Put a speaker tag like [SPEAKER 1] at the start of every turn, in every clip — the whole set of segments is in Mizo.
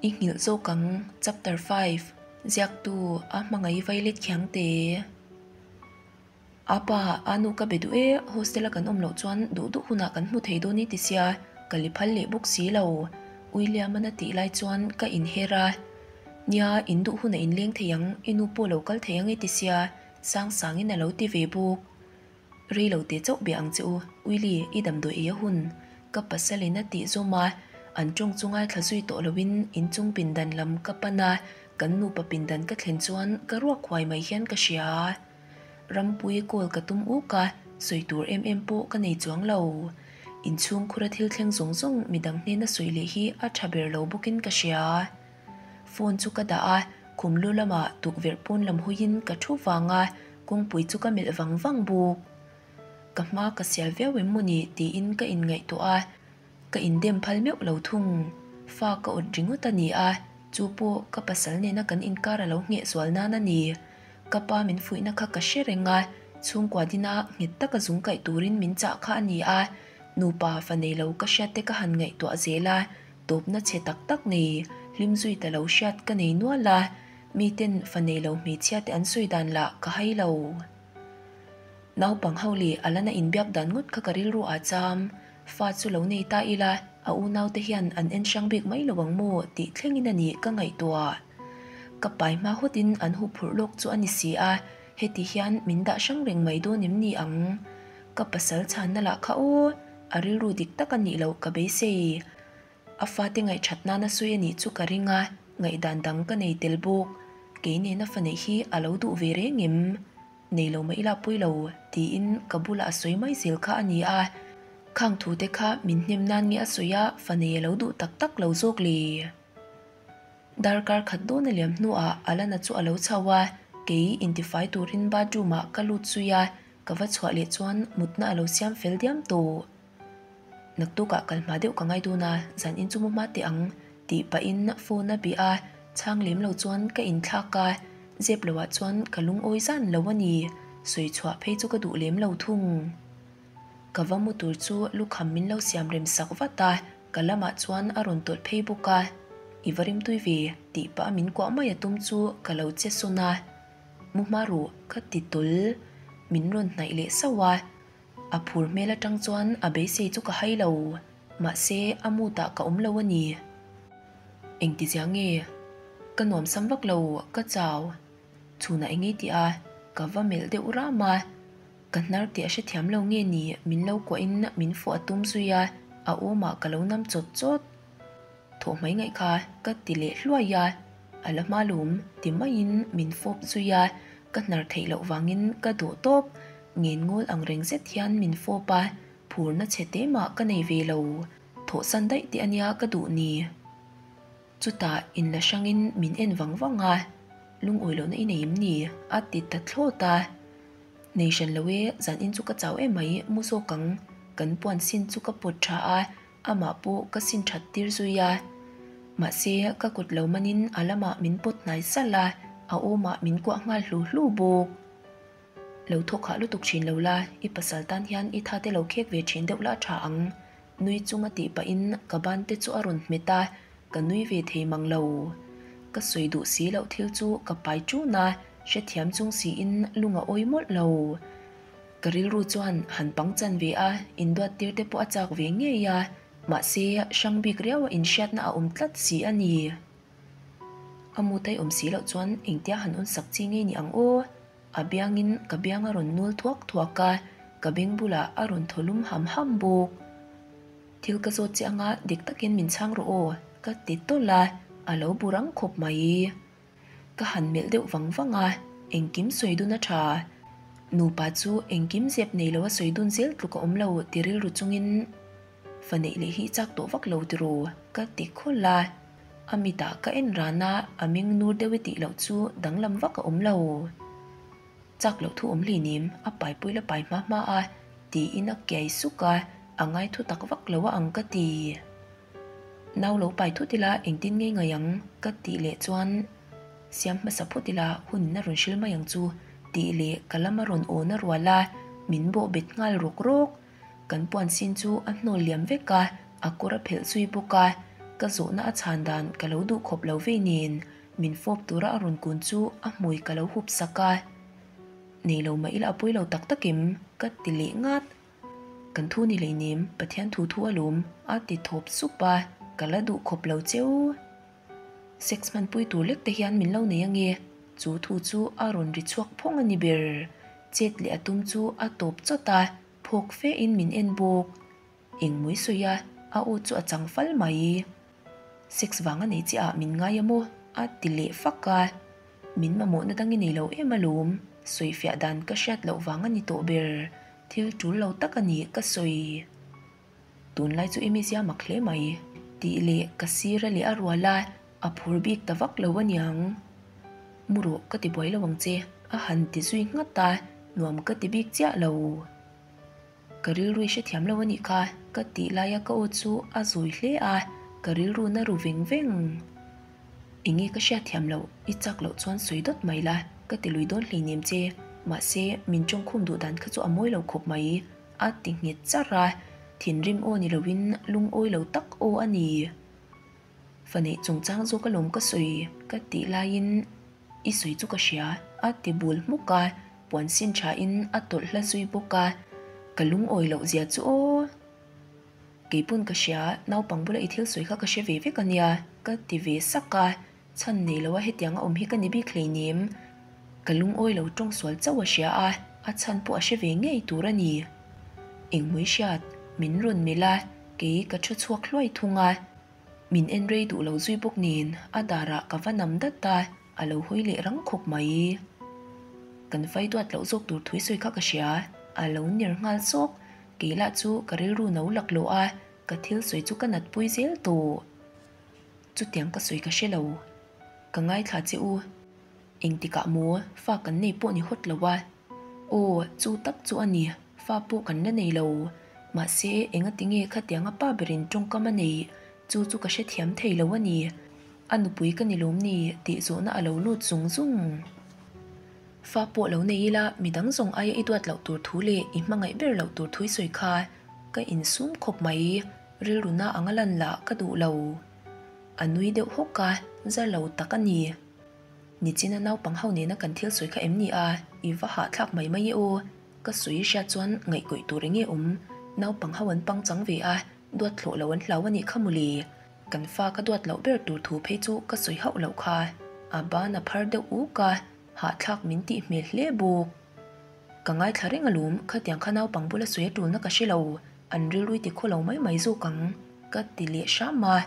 [SPEAKER 1] I nghilh zawk ang, Chapter 5, Ziaktu a hmangaih vailet khiang te. Apa, a nu ka be duh e, hostel a kan awm loh chuan duh duh hunah kan hmu thei dawn i ti sia, ka li phal leh bawk si lo. William-an a tih lai chuan ka inher a. Nia, in duh hunah in leng thei ang, i nu pawh lo kal thei ang i ti sia, Sangsangin a lo ti ve bawk. Rei lo teh chauh bia ang che u, Willie, i damdawi ei a hun. Ka pasalin a tih zawm a, an tawng chu ngaithla zui tawh loin inchung pindan lam ka pan a, kan nupa pindan ka thlen chuan ka ruak huai mai hian ka hria. Rampui call ka tum uk a, sawi tur em em pawh ka nei chuang lo. Inchhung khura thil thleng zawng zawng midang hnena sawi leh hi a tha ber lo bawkin ka hria. Phone chu ka dah a, khum lu lamah tukverh pawn lam hawiin ka thu vang a, kawngpui chu ka melh vang vang bawk. Ka hma ka sial viau em mawni tiin ka inngaihtuah a, ka indem phal meuh lo thung. Fa ka awt ringawt a ni a, chu pawh ka pasal nena kan inkar a lo ngheh zual nan a ni. Ka pa min fuihna kha ka hre reng a, chhungkua dina nghet taka zung kaih turin min chah kha a ni a, nupa fa nei lo ka hriat te ka han ngaihtuah zel a, Tawpna chhe tak tak nei, hlim zui ta lo hriat ka nei nual a, miten fa nei lo hmeichhia te an sawi dan lah ka hai lo. Naupang ho leh a lana inbiak dan ngawt kha ka rilru ah cham, fa chu lo nei ta ila a unau te hian an en hrang bik mai lo ang maw tih thlengin a nih ka ngaihtuah. Ka pai hma hawtin an huphurh lawk chu a ni si a, heti hian min dah hrang reng mai dawn em ni ang? Ka pasal chhanna lah kha aw, a rilru dik tak a nih loh ka beisei. A fate ngaihthat nana sawi a nih chu ka ring a, ngaihdan dang ka nei tel bawk. Kei nena fa neih hi a lo duh ve reng em? Nei lo mah ila pawi lo, tiin ka bulah a sawi mai zel kha a ni a. Khang thu te kha min hnem nan nge a sawi a, fa nei a lo duh tak tak lo zawk le? Darkar khat dawn a liam hnuah Alana chu a lo chho a, kei intifai turin bathroom ah ka lut zui a, ka va chhuah leh chuan mutna a lo siam fel diam tawh. Naktukah kal hma deuh ka ngai dawn a, zan in chu mu hma teh ang tih pahin phone a bih a, chhang lem lo chuan ka inthlak a, zep loah chuan ka lungawi zan lo a ni, sawi chhuah phei chu ka duh lem lo thung. Ka va mu tur chu lukham min lo siam rem sak vat a, ka lamah chuan a rawn tawlh phei bawk a, I va rimtui ve tih pah a min kuah mai a tum chu ka lo che sawn a, Mu hma ruh ka ti tawl, min rawn hnaih leh sauh a. A phur hmel atang chuan a beisei chu ka hai lo, mahse a mood ah ka awm lo a ni. Engti zia nge? Ka nuam sam vak lo, ka chau. Chhunah eng nge tih a, ka va melh deuh ram a. Ka hnar tih a hrethiam lo nge ni, min lo kuahin min fuh a tum zui a, a awmah ka lo nam chawt chawt. Thawh hmai ngaih kha ka ti leh hluai a, a la hma lum ti maiin min fawp zui a, ka hnar theih loh vangin ka duh tawp. Ngen ngawl ang reng zet hian min fawp a, phurna chhe te mah ka nei ve lo. Thawhsan daih teh ania ka duh ni. Chutah inla hrangin min en vang vang a, lungawi lohna i nei em ni? a ti ta thlawt a. Nei hran lo e, zan in chu ka chau em mai, mu zawk ang. Kan puan sin chu ka pawt tha a, Amah pawh ka sin that tir zui a, mahse ka kut lo manin a lamah min pawt hnai salh a, a awmah min kuah nghal hlu hlu bawk. Lo thawk hah lutuk thin lo la, i pasal tan hian i tha te lo khek ve thin deuh la a tha ang, nui chunga tih pahin ka ban te chu a rawn hmet a, ka nui ve thei mang lo. Ka sawi duh si loh thil chu ka pai ṭun a, hrethiam chung siin lung a awi mawlh lo. Ka rilru chuan han pang chan ve a, induat tir te pawh a chak ve ngei a, mahse hrang bik riau a inhriatna a awm tlat si a ni. A mutai awm si loh chuan engtia han awn sak chi ngei ni ang aw? A biangin ka biang a rawn nul thuak thuak a, ka beng bulah a rawn thaw lum ham ham bawk. Thil ka zawt che anga dik takin min chhang rawh aw, ka ti tawlh a, a lo bu rang khawp mai. Ka han melh deuh vang vang a, engkim sawi dun a tha. Nupa chu engkim zep nei lo a sawi dun zel tluk a awm lo ti rilru chungin fa neih leh hi chak tawh vak lo tiraw ka ti khawlh a. A mitah ka en ran a, a meng nur deuh e tih loh chu danglam vak a awm lo. Chak loh thu awm hlinim a paipui la pai hma hma a tiin a kiai suk a, a ngai thu tak vak lo a ang ka ti. Nau lo pai thut ila engtin ngei ngai ang ka tih leh chuan siam hmasa phawt ila hun a rawn hril mai ang chu tih leh ka lam a rawn awn a rual a, min bawh bet nghal rawk rawk. Kan puan sin chu a hnawl liam vek a, a kawr a phelh zui bawk a. Ka zawhna a chhan dan ka lo duh khawp lo vei nen min fawp tura a rawn kun chu a hmui ka lo hup sak a. Nei lo mah ila a pawi lo tak tak em? Ka ti leh ngat. Kan thu ni hleinem, Pathian thu thu alawm, a ti thawp sup a, ka la duh khawp lo cheu. Sex hmanpui tur lek te hian min lo nei ange, chu thu chu a rawn ri chhuak phawng a ni ber. Chet leh a tum chu a tawp chawt a, phawk fe in min en bawk. Engmawi sawi a, a aw chu a chang fal mai. Sex vang a nei chiah ah min ngai a maw? A ti leh fak a. Min mamawhna dang i nei lo em alawm, sawifiah dan ka hriat loh vang a ni tawh ber, thil tul lo tak a ni ka sawi. Tunlai chu i mizia mak hle mai, tih leh ka sir a leh a rual a, a phur bik ta vak lo a niang. Mu rawh ka ti buai lo ang che, a han ti zui nghat a, nuam ka ti bik chiah lo. Ka rilru i hrethiam lo a nih kha, ka tih laia ka aw chu a zawi hle a, ka rilru na ru veng veng. Enge ka hriatthiam loh, i chak loh chuan sawi dawt mai la, ka ti lui dawn hleinem che, mahse min tawngkhum duh dan kha chu a mawi lo khawp mai, a ti nghet charh a, thinrim aw ni loin lungawi lo tak aw a ni. Fa neih chungchang zawk alawm ka sawi ka tih laiin i sawi chu ka hria a ti bul hmuk a, puan sin thain a tawlh hla zui bawk a, ka lungawi loh zia chu aw. Keipawn ka hria, naupang bula i thil sawi kha ka hre ve vek a nia ka ti ve sak a, chhan nei loa hetianga awm hi ka ni bik hleinem. Ka lungawi lo tawng sual chauh a hria a, a chhan pawh a hre ve ngei tur a ni. Engmui hriat, min rawn melh a, kei ka thu chhuak hluai thung a. Min en rei duh lo zui bawk nen a darah ka va nam dat a, a lo hawi leh rang khawp mai. Kan fai duat loh zawk tur thui sawi kha ka hria, a lo ner nghal sawk. Kei lah chu ka rilru no laklawh a, ka thil sawi chu ka natpui zel tawh. Chutiang ka sawi ka hre lo. Ka ngaithla che u. Engtikah maw fa kan nei pawh ni hawt lo a? Aw, chu tak chu a ni, fa pawh kan la nei lo. Mahse, engati nge khatianga pa berin tawngkam a neih? Chu chu ka hrethiam thei lo a ni. A nupui ka ni lawm ni tih zawhna a lo lut zung zung. Fa pawh lo nei ila, midang zawng aia i duat loh tur thu leh i hmangaih ber loh tur thu i sawi kha ka insum khawp mai. Rilru na anga lan lah ka duh lo. A nui deuh hawk a, za lo tak a ni. Nichina naupang ho nena kan thil sawi kha em ni a, i va hahthlak mai mai e aw. Ka sawi hriat chuan ngaihkawih tur enge awm? Naupang ho an pangchang ve a, duat thlawh lo an hlau a nih kha mawle. Kan fa ka duat loh ber tur thu phei chu ka sawi hauh loh kha. A ban a phar deuh uk a, hahthlak min tih hmel hle bawk. Ka ngaithla reng alawm, khatiang kha naupang bula sawi a tulna ka hre lo, an rilrui ti khaw lo mai mai zawk ang, ka ti leh hram a,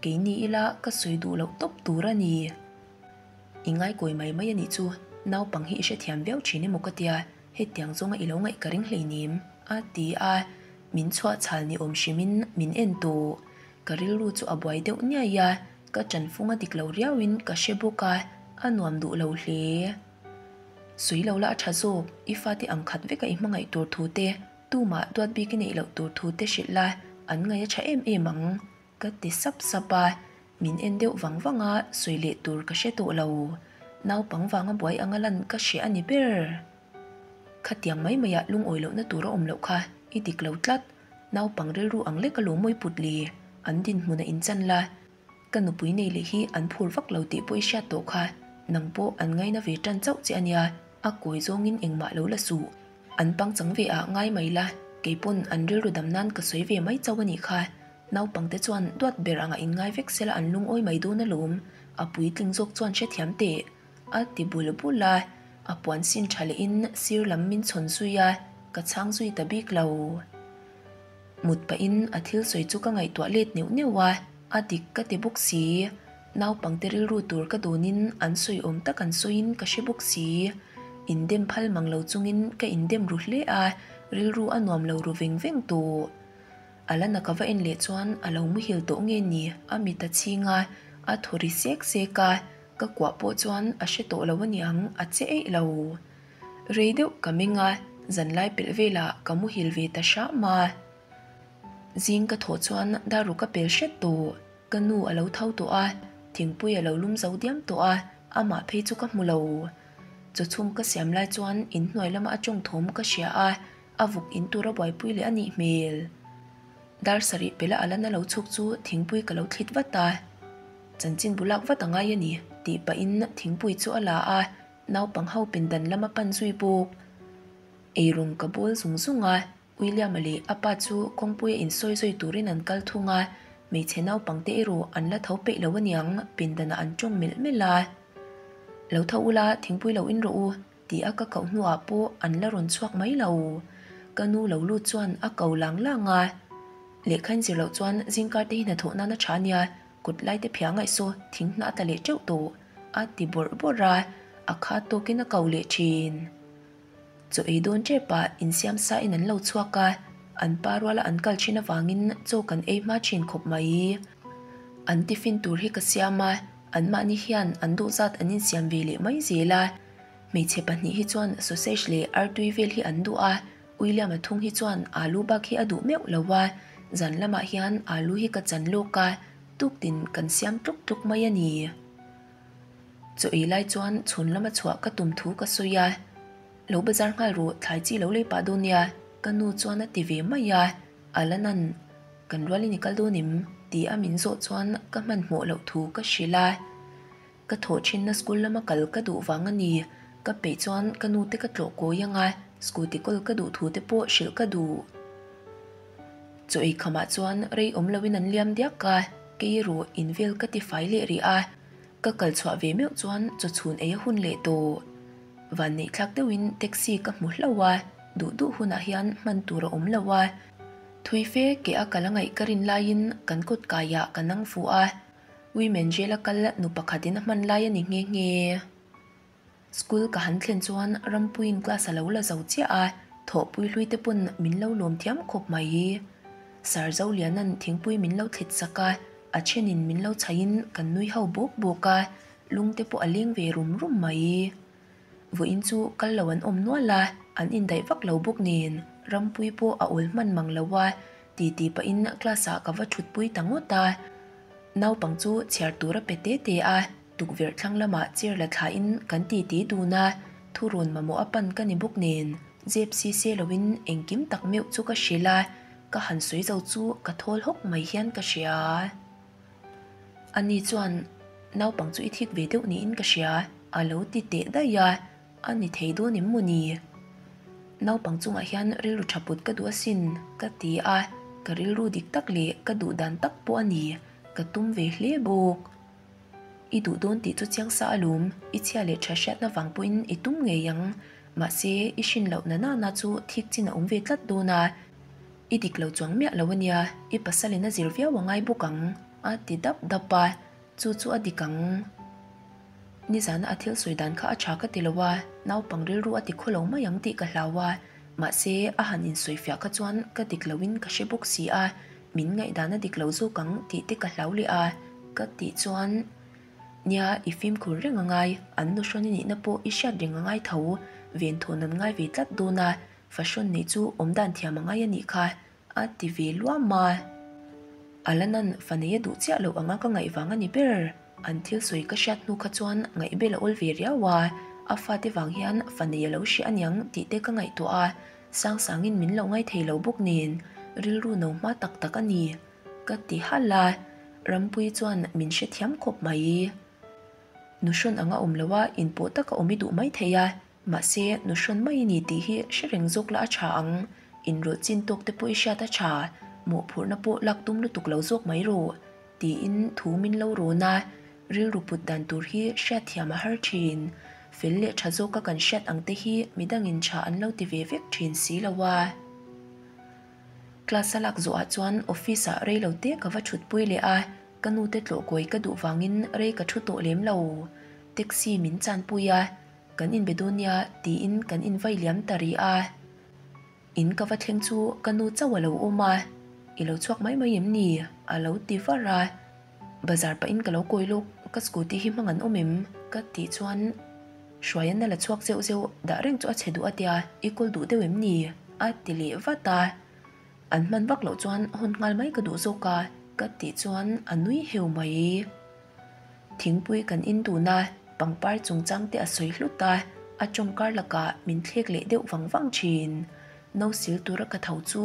[SPEAKER 1] keini ila ka sawi duh loh tawp tur a ni. I ngaikawi mai mai a nih chu, naupang hi i hrethiam viau thin emaw ka tia, hetiang zawnga i lo ngaih ka ring hleinem, a ti a, min chhuah chhal ni awm hrimin min en tawh. Ka rilru chu a buai deuh niai a, ka tanfung a dik lo riauin ka hre bawk a, a nuam duh lo hle. Sawi lo la a tha zawk, i fate ang khat veka i hmangaih tur thu te, tumah duat bik i neih loh tur thu te hrilh la, an ngaih a tha em em ang, ka ti sap sap a, min en deuh vang vang a, sawi leh tur ka hre tawh lo. Naupang vanga buai anga lan ka hre a ni ber. Khatiang mai maiah lungawi lohna tur a awm loh kha, i dik lo tlat. Naupang rilru ang lek a lawm mawi put li, an dinhmun a inchan la, Ka nupui nei leh hi an phur vak lo tih pawh i hriat tawh kha, nang pawh an ngaina ve tan chauh che a nia, a kawi zawngin engmah lo la suh. An pangchang ve ah ngai mai la, kei pawn an rilru dam nan ka sawi ve mai chauh a nih kha. Naupangte chuan duat ber angah inngai vek sela an lungawi mai dawn alawm, a puitling zawk chuan hrethiam teh. A ti bul bul a, a puan sin tha lehin sir lam min chhawn zui a, ka chhang zui ta bik lo. Mut pahin a thil sawi chu ka ngaihtuah let neuh neuh a, a dik ka ti bawk si. Naupangte rilru tur ka dawnin an sawi awm tak an sawiin ka hre bawk si. Indem phal mang lo chungin ka indem ru hle a, rilru a nuam lo ru veng veng tawh. Alana ka va en leh chuan a lo muhil tawh nge ni, a mit a chhing a, a thaw ri sek sek a, ka kuah pawh chuan a hre tawh lo aniang, a che eih lo. Rei deuh ka meng a, zanlai pelh velah ka muhil ve ta hram a. Zing ka thawh chuan daru ka pel hret tawh. Ka nu a lo tho tawh a, thingpui a lo lum zo diam tawh a, amah phei chu ka hmu lo. Chawchhum ka siam lai chuan inhnuai lama a tawng thawm ka hria a, a vuk in tura buaipui leh a nih hmel. Dar sarih pela Alana lo chhuk chu thingpui ka lo thlit vat a. Chanchin bu lak vat a ngai a ni, tih pahin thingpui chu a la a, naupang ho pindan lam a pan zui bawk. Eirawng ka bawl zung zung a, William-a leh a pa chu kawngpuia insawi zui turin an kal thung a, hmeichhe naupangte erawh an la tho peih lo aniang pindanah an tawng melh melh a. Lo tho ula, thingpui lo in rawh u, tih a ka koh hnuah pawh an la rawn chhuak mai lo. Ka nu lo lut chuan a ko lang lang a. Lehkha in zir loh chuan zingkar te hi hnathawh nan a tha ania, kut lai te phiah ngaih saw thing hnah ta leh teuh tawh, a ti bawrh bawrh a, a kha tawkin a ko leh thin. Chaw ei dawn tep ah insiam sa in an lo chhuak a, an pa ruala an kal thin avangin chaw kan ei hma thin khawp mai. An tiffin tur hi ka siam a, anmahni hian an duh zat an insiam ve leh mai zel a. Hmeichhe pahnih hi chuan sausage leh artui vel hi an duh a, William-a thung hi chuan alu bak hi a duh meuh lo a, zan lamah hian alu hi ka chan lawk a, tuktin kan siam tluk tluk mai a ni. Chaw ei lai chuan chhun lama chhuah ka tum thu ka sawi a, Lo bazar nghal rawh, thlai chi lo lei pah dawn nia, ka nu chuan a ti ve mai a, Alanan, Kan rualin i kal dawn em? ti a min zawh chuan ka hmanhmawh loh thu ka hrilh a. Ka thawh thinna school lama kal ka duh vang a ni, ka peih chuan ka nu te ka tlawh kawi anga scooty kawl ka duh thu te pawh hrilh ka duh. Chaw ei khamah chuan rei awm loin an liam diak a, kei erawh in vel ka ti fai leh rih a, ka kal chhuah ve meuh chuan chaw chhun ei a hun leh tawh. Vanneih thlak deuhin taxi ka hmu hlauh a, duh duh hunah hian hman tur a awm lo a. Thui fe ke a kal a ngaih ka rin laiin kan kawt kaiah ka nang fuh a, Women jail a kal nu pakhatin a hman lai a ni nghe nghe. School ka han thlen chuan Rampuiin class a lo la zo chiah a, thawhpui hlui te pawn min lo lawm thiam khawp mai. Sir Zoliana'n thingpui min lo thlit sak a, a thenin min lo chhaihin kan nui ho bawk bawk a, lung te pawh a leng ve rum rum mai. Vawiin chu kal lo an awm nual a, an indaih vak lo bawk nen Rampuii pawh a awl hman mang lo a, titi pahin class ah ka va thutpui ta ngawt a. Naupang chu chhiar tur a pe te te a, tukverh thlang lamah chair la thlahin kan titi dun a, thurawn mamawh a pan ka ni bawk nen zep si se loin engkim tak meuh chu ka hrilh a, ka han sawi zo chu ka thawl hawk mai hian ka hria. Ani chuan naupang chu i thik ve deuh niin ka hria, a lo ti teh daih a, a ni thei dawn em maw ni? Naupang chungah hian rilru tha put ka duh asin, ka ti a, ka rilru dik tak leh ka duh dan tak pawh a ni, ka tum ve hle bawk. I duh dawn tih chu chiang sa alawm, i chhia leh tha hriatna vang pawhin i tum ngei ang, mahse i hrin loh na nana chu thik chin a awm ve tlat dawn a, I dik lo chuang miah lo ania, i pasalin a zir viau a ngai bawk ang, a ti dap dap a, chu chu a dik ang. Nizana a thil sawi dan kha a tha ka ti lo a, naupang rilru a ti khaw lo mai ang tih ka hlau a, mahse a han insawi fiah kha chuan ka dik loin ka hre bawk si a, min ngaihdan a dik lo zawk ang tih te ka hlau leh a, ka tih chuan nia i fimkhur reng a ngai, an nu hrawn i nihna pawh i hriat reng a ngai tho, venthawn an ngai ve tlat dawn a, Fahrawn neih chu awm dan thiam a ngai a nih kha, a ti ve luam a. Alanan fa nei a duh chiah loh anga ka ngaih vang a ni ber. An thil sawi ka hriat hnu kha chuan ngaihbel a awl ve riau a, a fate vang hian fa nei a lo hria aniang tih te ka ngaihtuah a, Sangsangin min lo ngai thei lo bawk nen rilru no hma tak tak a ni, ka ti halh a. Rampuii chuan min hrethiam khawp mai. Nuhrawn anga awm loa inpawh taka awm i duh mai thei a, Mahse, nu hrawn mai i ni tih hi hre reng zawk la a tha ang. Inrawlh chin tawk te pawh i hriat a tha, mawhphurhna pawh lak tum lutuk lo zawk mai rawh, tiin thu min lo rawn a. Rilru put dan tur hi hriat thiam a har thin. Fel leh tha zawka kan hriat ang te hi midangin tha an lo ti ve vek thin si lo a. Class a lak zawhah chuan office ah rei lo te ka va thutpui leh a, ka nu te tlawh kawi ka duh vangin rei ka thu tawh lem lo. Taxi min chanpui a. Kan inbe dawn nia tiin kan invai liam ta rih a. In ka va thleng chu ka nu chauh a lo awm a, I lo chhuak mai mai em ni? a lo ti var a. Bazar pahin ka lo kawi lawk, ka scooty hi hmang an awm em? ka tih chuan Hruaian a la chhuak zeuh zeuh, dah reng chu a chhe duh a tia, i kawl duh deuh em ni? a ti leh vat a. An hman vak loh chuan hawn nghal mai ka duh zawk a, ka tih chuan a nui heu mai. Thingpui kan in dun a, pangpar chungchang te a sawi hlut a, a tawngkar lakah min thlek leh deuh vang vang thin. No sil tura ka tho chu.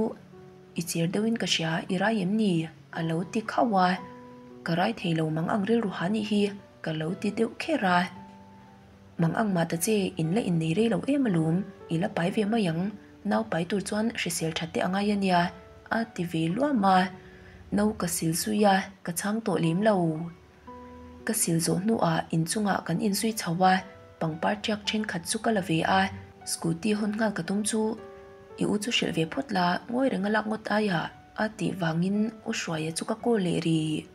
[SPEAKER 1] I cher deuhin ka hria, i rai em ni? A lo ti khauh a. Ka rai thei lo mang ang rilru ha nih hi, ka lo ti deuh kher a. Mang ang mah ta che, in la innei rei lo em alawm, i la pai ve mai ang, nau pai tur chuan hrisel that te a ngai a nia, a ti ve luam a. No ka sil zui a, ka chhang tawh lem lo. Ka sil zawh hnuah inchungah kan inzui chho a, pangpar tiak thenkhat chu ka la ve a, scooty hawn nghal ka tum chu i u chu hrilh ve phawt la, ngawi reng a lak ngawt aiah a tih vangin u Hruaia chu ka call leh rih.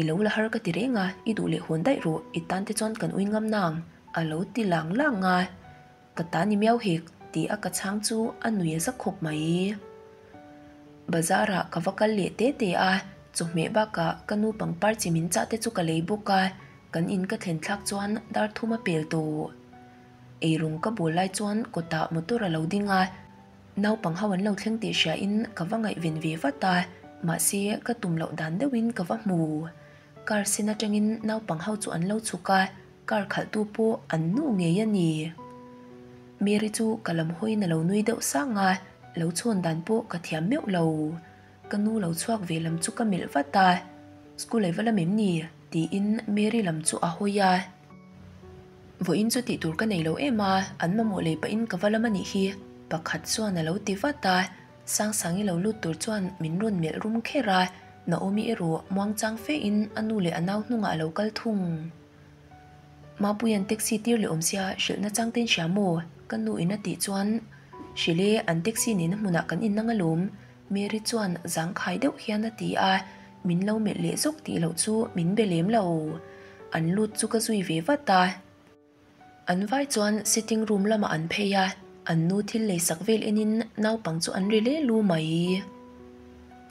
[SPEAKER 1] I lo la har ka ti reng a, i duh leh hawn daih rawh, i tan te chuan kan ui ngam nang a lo ti lang lang a. Ka ta ni miau hek tih a ka chhang chu a nui a za khawp mai. Bazar ah ka va kal leh te te a, chawhmeh bakah ka nu pangpar chi min chah te chu ka lei bawk a, kan in ka thlen thlak chuan dar thum a pel tawh. Eirawng ka bawl lai chuan kawtah motor a lo ding a, naupang ho an lo thleng tih hria in ka va ngaihven ve vat a, mahse ka tum loh dan deuh in ka va hmu. Car sen atangin naupang ho chu an lo chhuk a, Car khalhtu pawh an nu ngei a ni. Mary chu ka lam hawiin a lo nui deuh sang a, lo chhawn dan pawh ka thiam meuh lo. Ka nu lo chhuak ve lam chu ka melh vat a, School ei va lam em ni? tiin Mary lam chu a hawi a. Vawiin chu tih tur ka nei lo em a, an mamawh lei pahin ka va lam a nih hi, pakhat chuan a lo ti vat a. Sangsangi lo lut tur chuan min rawn melh rum kher a, Naomi erawh muangchang fe in a nu leh a nau hnungah a lo kal thung. Mapuia'n taxi tir leh awm sia hrilh na chang ten hria maw? Ka nu in a tih chuan Hrilh e, an taxi nena hmunah kan innang alawm Mary chuan zangkhai deuh hian a ti a, min lo melh leh zawk tih loh chu min be lem lo. An lut chu ka zui ve vat a. An vai chuan sitting room lamah an phei a, an nu thil leisak vel enin naupang chu an ri le lu mai.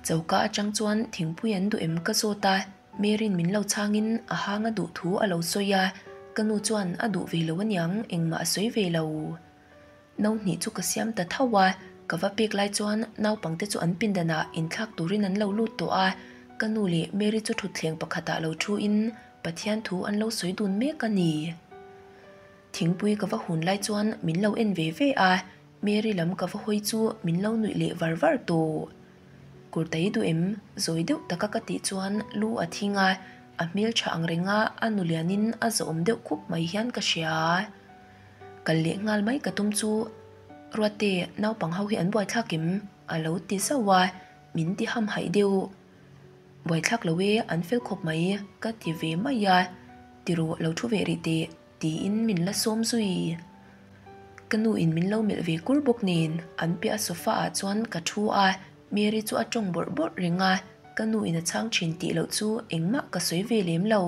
[SPEAKER 1] Choka atang chuan thingpui an duh em ka zawt a, Mary'n min lo chhangin a hang a duh thu a lo sawi a, ka nu chuan a duh ve lo aniang engmah a sawi ve lo. No hnih chu ka siam ta tho a, ka va pek lai chuan naupangte chu an pindanah inthlak turin an lo lut tawh a, ka nu leh Mary chu thutthleng pakhatah lo thuin Pathian thu an lo sawi dun mek a ni. Thingpui ka va hun lai chuan min lo en ve ve a, Mary lam ka va hawi chu min lo nuih leh var var tawh. Kurtai duh em? Zawi deuh taka ka tih chuan lu a thing a, a hmeltha ang renga a nu lianin a zawhawm deuh khup mai hian ka hria. Kal leh nghal mai ka tum chu Ruatte naupang ho hi an buaithlak em? A lo ti zauh a, min ti hamhaih deuh. Buaithlak lo e, an fel khawp mai ka ti ve mai a, tirawh lo thu ve rih teh tiin min la sawm zui. Ka nu in min lo melh ve kur bawk nen an piah a sofa ah chuan ka thu a, Mary chu a tawng bawrh bawrh reng a, ka nu in a chhang thin tih loh chu engmah ka sawi ve lem lo.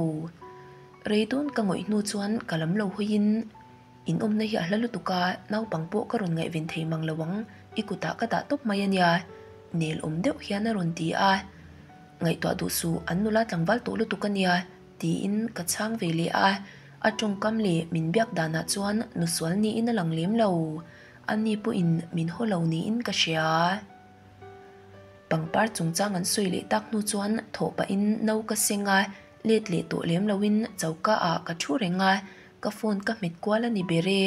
[SPEAKER 1] Rei dawn ka ngawih hnu chuan ka lam lo hawiin, In awmna hi a hla lutuk a, naupang pawh ka rawn ngaihven thei mang lo ang, i kutah ka dah tawp mai a nia, nel awm deuh hian a rawn ti a. Ngaihtuah duh suh, an nula tlangval tawh lutuk a nia, tiin ka chhang ve leh a. A tawngkam leh min biak danah chuan nusual niin a lang lem lo, ani pawhin min haw lo niin ka hria. Pangpar chungchang an sawi leh tak hnu chuan thawh pahin no ka seng a, let leh tawh lem loin choka ah ka thu reng a, ka phone ka hmet kual a ni ber e.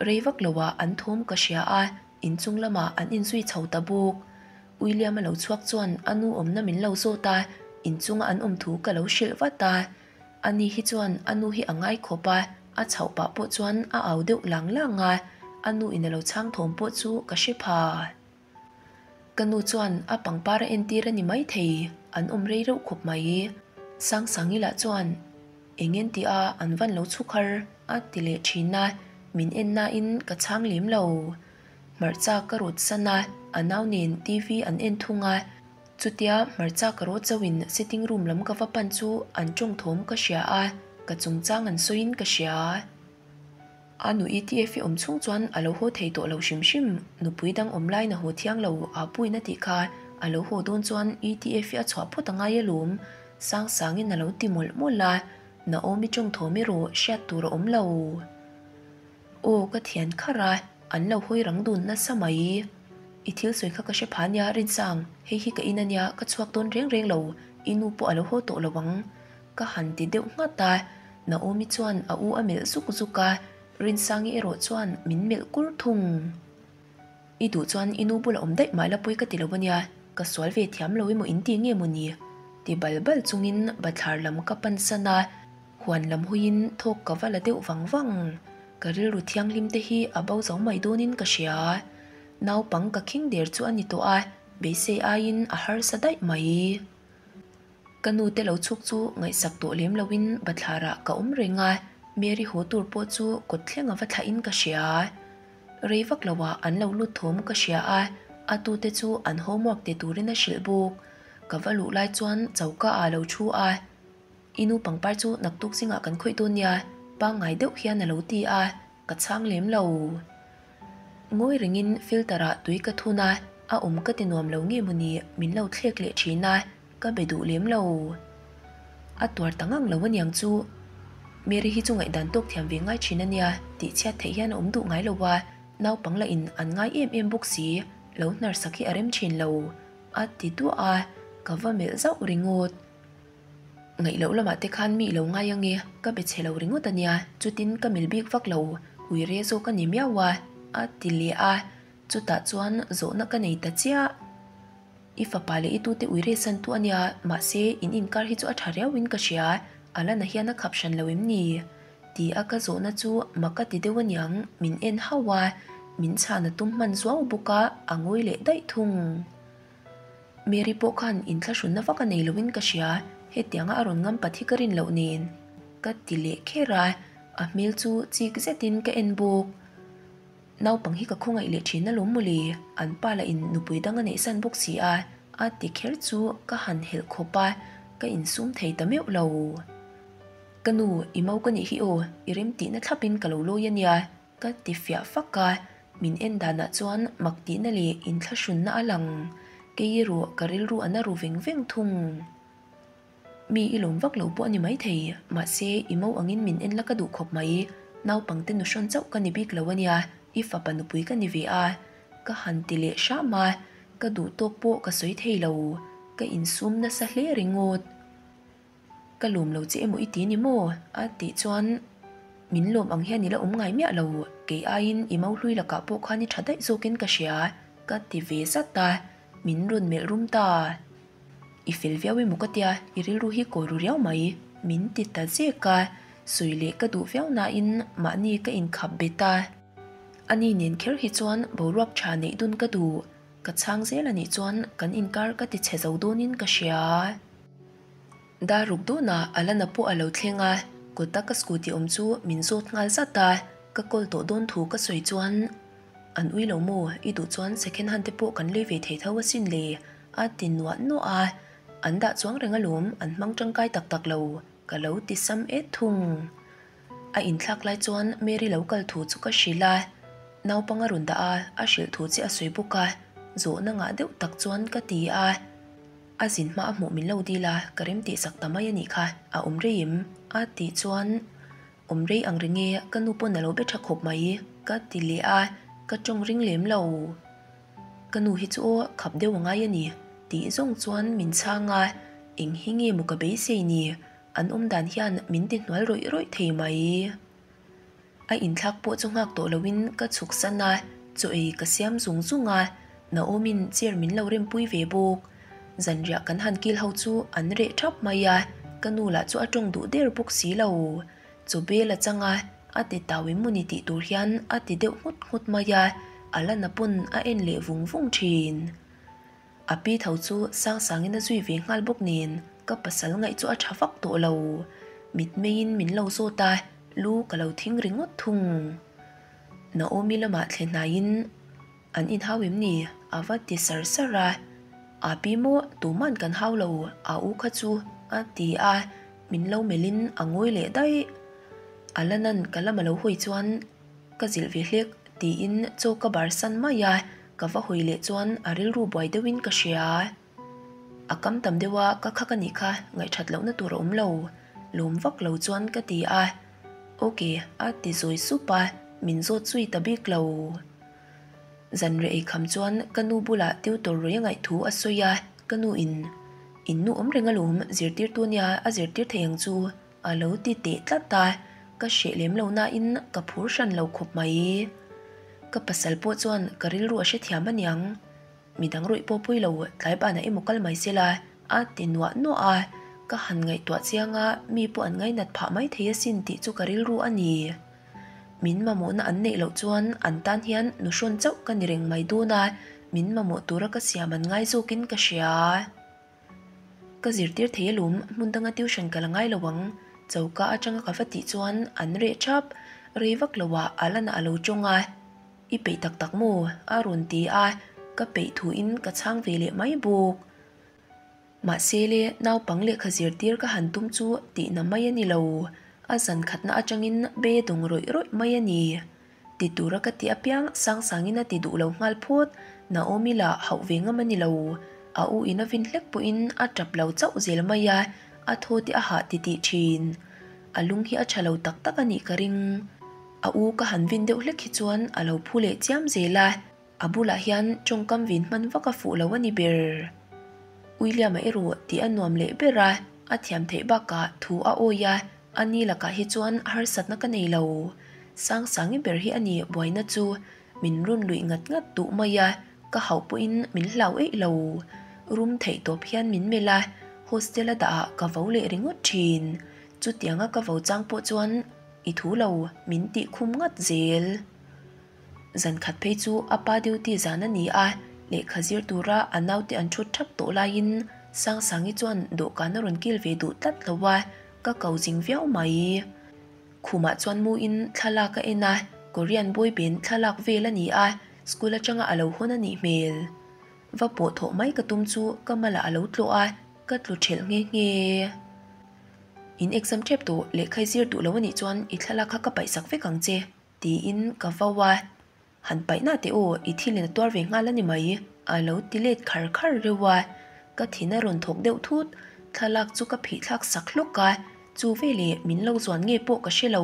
[SPEAKER 1] Rei vak loah an thawm ka hria a, inchung lamah an inzui chho ta bawk. William a lo chhuak chuan a nu awmna min lo zawt a, inchunga an awm thu ka lo hrilh vat a. Ani hi chuan a nu hi a ngai khawp a, a chhoh pah pawh chuan a au deuh lang lang a, a nu in a lo chhang thawm pawh chu ka hre pha. Ka nu chuan a pangpar a entir a ni maithei, an awm rei reuh khawp mai. Sangsangi lah chuan eng en tih a an van lo chhuk har a ti leh thin a, min en nain ka chhang lem lo. Hmarcha ka rawt san a, a nau nen TV an en thung a, chutia hmarcha ka rawt zauhin sitting room lam ka va pan chu an tawng thawm ka hria a, ka chungchang an sawiin ka hria. A nu ETF i awm chhung chuan a lo haw thei tawh lo hrim hrim, nupui dang awm laiin a haw thiang lo, aa puiin a tih kha, a lo haw dawn chuan ETF i a chhuah phawt a ngai alawm, Sangsangin a lo ti mawlh mawlh a, Naomi tawng thawm erawh hriat tur a awm lo. Aw ka thian kharh a, an lo hawi rang dun nasa mai. I thil sawi kha ka hre pha nia Rinsang, hei hi ka in a nia, ka chhuak dawn reng reng lo, i nu pawh a lo haw tawh lo ang. Ka han ti deuh nghat a, Naomi chuan a u a melh zuk zuk a, Rinsangi erawh chuan min melh kur thung. I duh chuan i nu bulah awm daih mah la pawi ka ti lo a nia, ka sual ve thiam lo emaw in ti nge maw ni? Ti bal bal chungin bathlar lam ka pan san a, huan lam hawiin thawk ka va la deuh vang vang. Ka rilru thianghlim te hi a bo zo mai dawnin ka hria. Naupang ka khing der chu a ni tawh a, beisei aiin a harsa daih mai. Ka nu te lo chhuk chu ngaihsak tawh lem loin bathlarah ka awm reng a, Mary haw tur pawh chu kawt thleng a va thlahin ka hria. Rei vak loah an lo lut thawm ka hria a, a tute chu an homework ti turin a hrilh bawk. Ka va luh lai chuan choka ah lo thu a, I nu pangpar chu naktuk zingah kan khawih dawn nia, pangngai deuh hian a lo ti a, ka chhang lem lo. Ngawi rengin filter ah tui ka thun a, a awm ka ti nuam lo nge mawni min lo thlek leh thin a, ka be duh lem lo. A tuar ta ngang lo aniang chu. Mary hi chu ngaihdan tawk thiam ve ngai thin ania, tih chhiat theih hian a awm duh ngai lo a, naupang lah in an ngai em em bawk si, lo hnar sak hi a rem thin lo. A ti duah a, ka va melh zauh ringawt. Ngaih loh lamah te khan mi lo ngai ange, ka be chhe lo ringawt ania, chutin ka mil bik vak lo, ui re zawk a ni miau a, a ti leh a, chutah chuan zawhna ka nei ta chiah. I fapa leh i tute ui re san tu ania, mahse in inkar hi chu a tha riauin ka hria, a la na hian a khap hran lo em ni? Ti a ka zawhna chu mak a ti deuh aniang, min en hauh a, min chhan a tum hman zuau bawk a, a ngawi leh daih thung. Mary pawh khan inthlahrunna vak a nei loin ka hria, hetianga a rawn ngam pat hi ka rin loh nen. Ka ti leh kher a, a hmel chu chik zetin ka en bawk. Naupang hi ka khawngaih leh thin alawm mawle, an pa lah in nupui dang a neihsan bawk si a, a ti kher chu ka han helh khawp a, ka insum thei ta meuh lo. Ka nu, i mau ka nih hi aw, i remtihna thlapin ka lo lawi a nia, Ka ti fiah fak a, min en danah chuan mak tihna leh inthlahrunna a lang. Kei erawh ka rilru a na ru veng veng thung. Mi i lawm vak lo pawh a ni maithei, mahse i mo angin min en la ka duh khawp mai. Naupangte nu hrawn chauh ka ni bik lo a nia, i fapa nupui ka ni ve a. Ka han ti leh hram a, ka duh tawk pawh ka sawi thei lo. Ka insum nasa hle ringawt. Ka lawm lo che emaw i ti ni maw? A tih chuan min lawm ang hian i la awm ngai miah lo, kei aiin i mauhlui lakah pawh khan i tha daih zawkin ka hria, ka ti ve zat a, min rawn melh rum ta. I fel viau emaw ka tia, i rilru hi kawi ru riau mai, min ti ta zek a, sawi leh ka duh viau nain mahni ka inkhap bet a. Ani nen kher hi chuan boruak tha neih dun ka duh, ka chhang zel anih chuan kan inkar ka ti chhe zo dawnin ka hria. Dar ruk dawnah Alana pawh a lo thleng a, kawta ka scooty awm chu min zawt nghal zat a, ka call tawh dawn thu ka sawi chuan, An ui lo maw, i duh chuan second hand te pawh kan lei ve thei tho asin le, a ti nuah nuah a, an dah chuang reng alawm, an hmang tangkai tak tak lo, ka lo ti sam et thung. A inthlak lai chuan Mary lo kal thu chu ka hrilh a, naupang a rawn dah a, a hrilh thu che a sawi bawk a, zawhna ngah deuh tak chuan ka ti a. A zin hma a hmuh min lo dil a, ka rem tih sak ta mai a nih kha, a awm rei em? A tih chuan, Awm rei ang ring e, ka nu pawn a lo be tha khawp mai, ka ti leh a, ka tawng ring lem lo. Ka nu hi chu aw, khap deuh a ngai a ni, tih zawng chuan min chhang a, eng hi nge maw ka beisei ni, an awm dan hian min ti hnual rawih rawih thei mai. A inthlak pawh chu nghak tawh loin ka chhuk san a, chaw ei ka siam zung zung a, Naomi'n chair min lo rempui ve bawk. Zanriah kan han kil ho chu an reh thap mai a, ka nu lah chu a tawng duh der bawk si lo. Chaw bel a chang a, a ti tau em mawni tih tur hian a ti deuh nghut nghut mai a, a la na pawn a en leh vung vung thin. A pi tho chu sang sangin a zui ve nghal bawk nen ka pasal ngaih chu a tha vak tawh lo. Mitmeiin min lo zawt a, lu ka lo thing ringawt thung. Naomi lamah thle hnaiin an inhau em ni? A va ti sar sar a. A pi maw tuman kan hau lo, a u kha chu a ti a, min lo melhin a ngawi leh daih. Alana'n ka lama lo hawi chuan Ka zilh ve hlek tiin chaw ka bar san mai a, ka va hawi leh chuan a rilru buai deuhin ka hria. A kam tam deuh a, ka khak a nih kha, ngaihthat lohna tur a awm lo. Lawm vak lo chuan ka ti a, Ok a ti zawi sup a, min zawt zui ta bik lo. Zanreh ei kham chuan ka nu bulah tutor rui a ngaih thu a sawi a, ka nu in, In nu awm reng alawm, zirtirtu nia a zirtir thei ang chu. A lo ti teh tlat a, ka hreh lem lo nain ka phur hran lo khawp mai. Ka pasal pawh chuan ka rilru a hrethiam aniang. Midang rawih pawh pawi lo tlai banah emaw kal mai sela a ti nuah nuah a, ka han ngaihtuah chiang a, mi pawh an ngainat phah mai thei asin tih chu ka rilru a ni. Min mamawhna an neih loh chuan an tan hian nu hrawn chauh ka ni reng mai dawn a, min mamawh tura ka siam an ngai zawkin ka hria. Ka zirtir thei alawm, hmun danga tuition ka la ngai lo ang. Choka atanga ka va tih chuan an reh thap, rei vak lo ah Alana a lo tawng a. I peih tak tak maw? a rawn ti a, ka peih thuin ka chhang ve leh mai bawk. Mahse le, naupang lehkha zirtir ka han tum chu tihna mai a ni lo, a zan khatna atangin be dawng rawih rawih mai a ni. Ti tura ka ti apiang Sangsangin a ti duh lo nghal phawt, Naomi lah hauh ve ngam a ni lo. A u in a vin hlek pawhin a tap lo chauh zel mai a, a thaw te a hah titih thin. A lung hi a tha lo tak tak a nih ka ring. A u ka han vin deuh hlek hi chuan a lo phu leh chiam zel a, a bulah hian tawngkam vin hman vak a fuh lo a ni ber. William-a erawh tih a nuam leh ber a, a thiam theih bakah thu a awi a, a ni lakah hi chuan harsatna ka nei lo. Sangsangi ber hi a ni buaina chu min rawn luih ngat ngat duh mai a, ka hauh pawhin min hlau eih lo. Rum theih tawp hian min melh a, hostel-a dahah ka vo leh ringawt thin. Chutianga ka vo chang pawh chuan i thu lo min tih khum ngat zel. Zan khat phei chu a pa duty zan a ni a, lehkha zir tura a naute an thut thap tawh laiin Sangsangi chuan dawhkan a rawn kil ve duh tlat lo a, ka ko zing viau mai. Khumah chuan muin thlalak a en a, Korean boy band thlalak vel a ni a, school atanga a lo hawn a nih hmel. Va pawh thawh mai ka tum chu ka malah a lo tlawh a, ka tlu thelh nghe nghe. In exam tep tawh lehkha i zir duh lo a nih chuan i thlalak kha ka paih sak vek ang che. Tiin ka vau a, Han paih na teh aw, i thilin a tuar ve nghal a ni mai, a lo ti let khar khar reuh a, ka thin a rawn thawk deuh thut, thlalak chu ka phih thlak sak hlawk a, chu veleh min lo zuan nge pawh ka hre lo,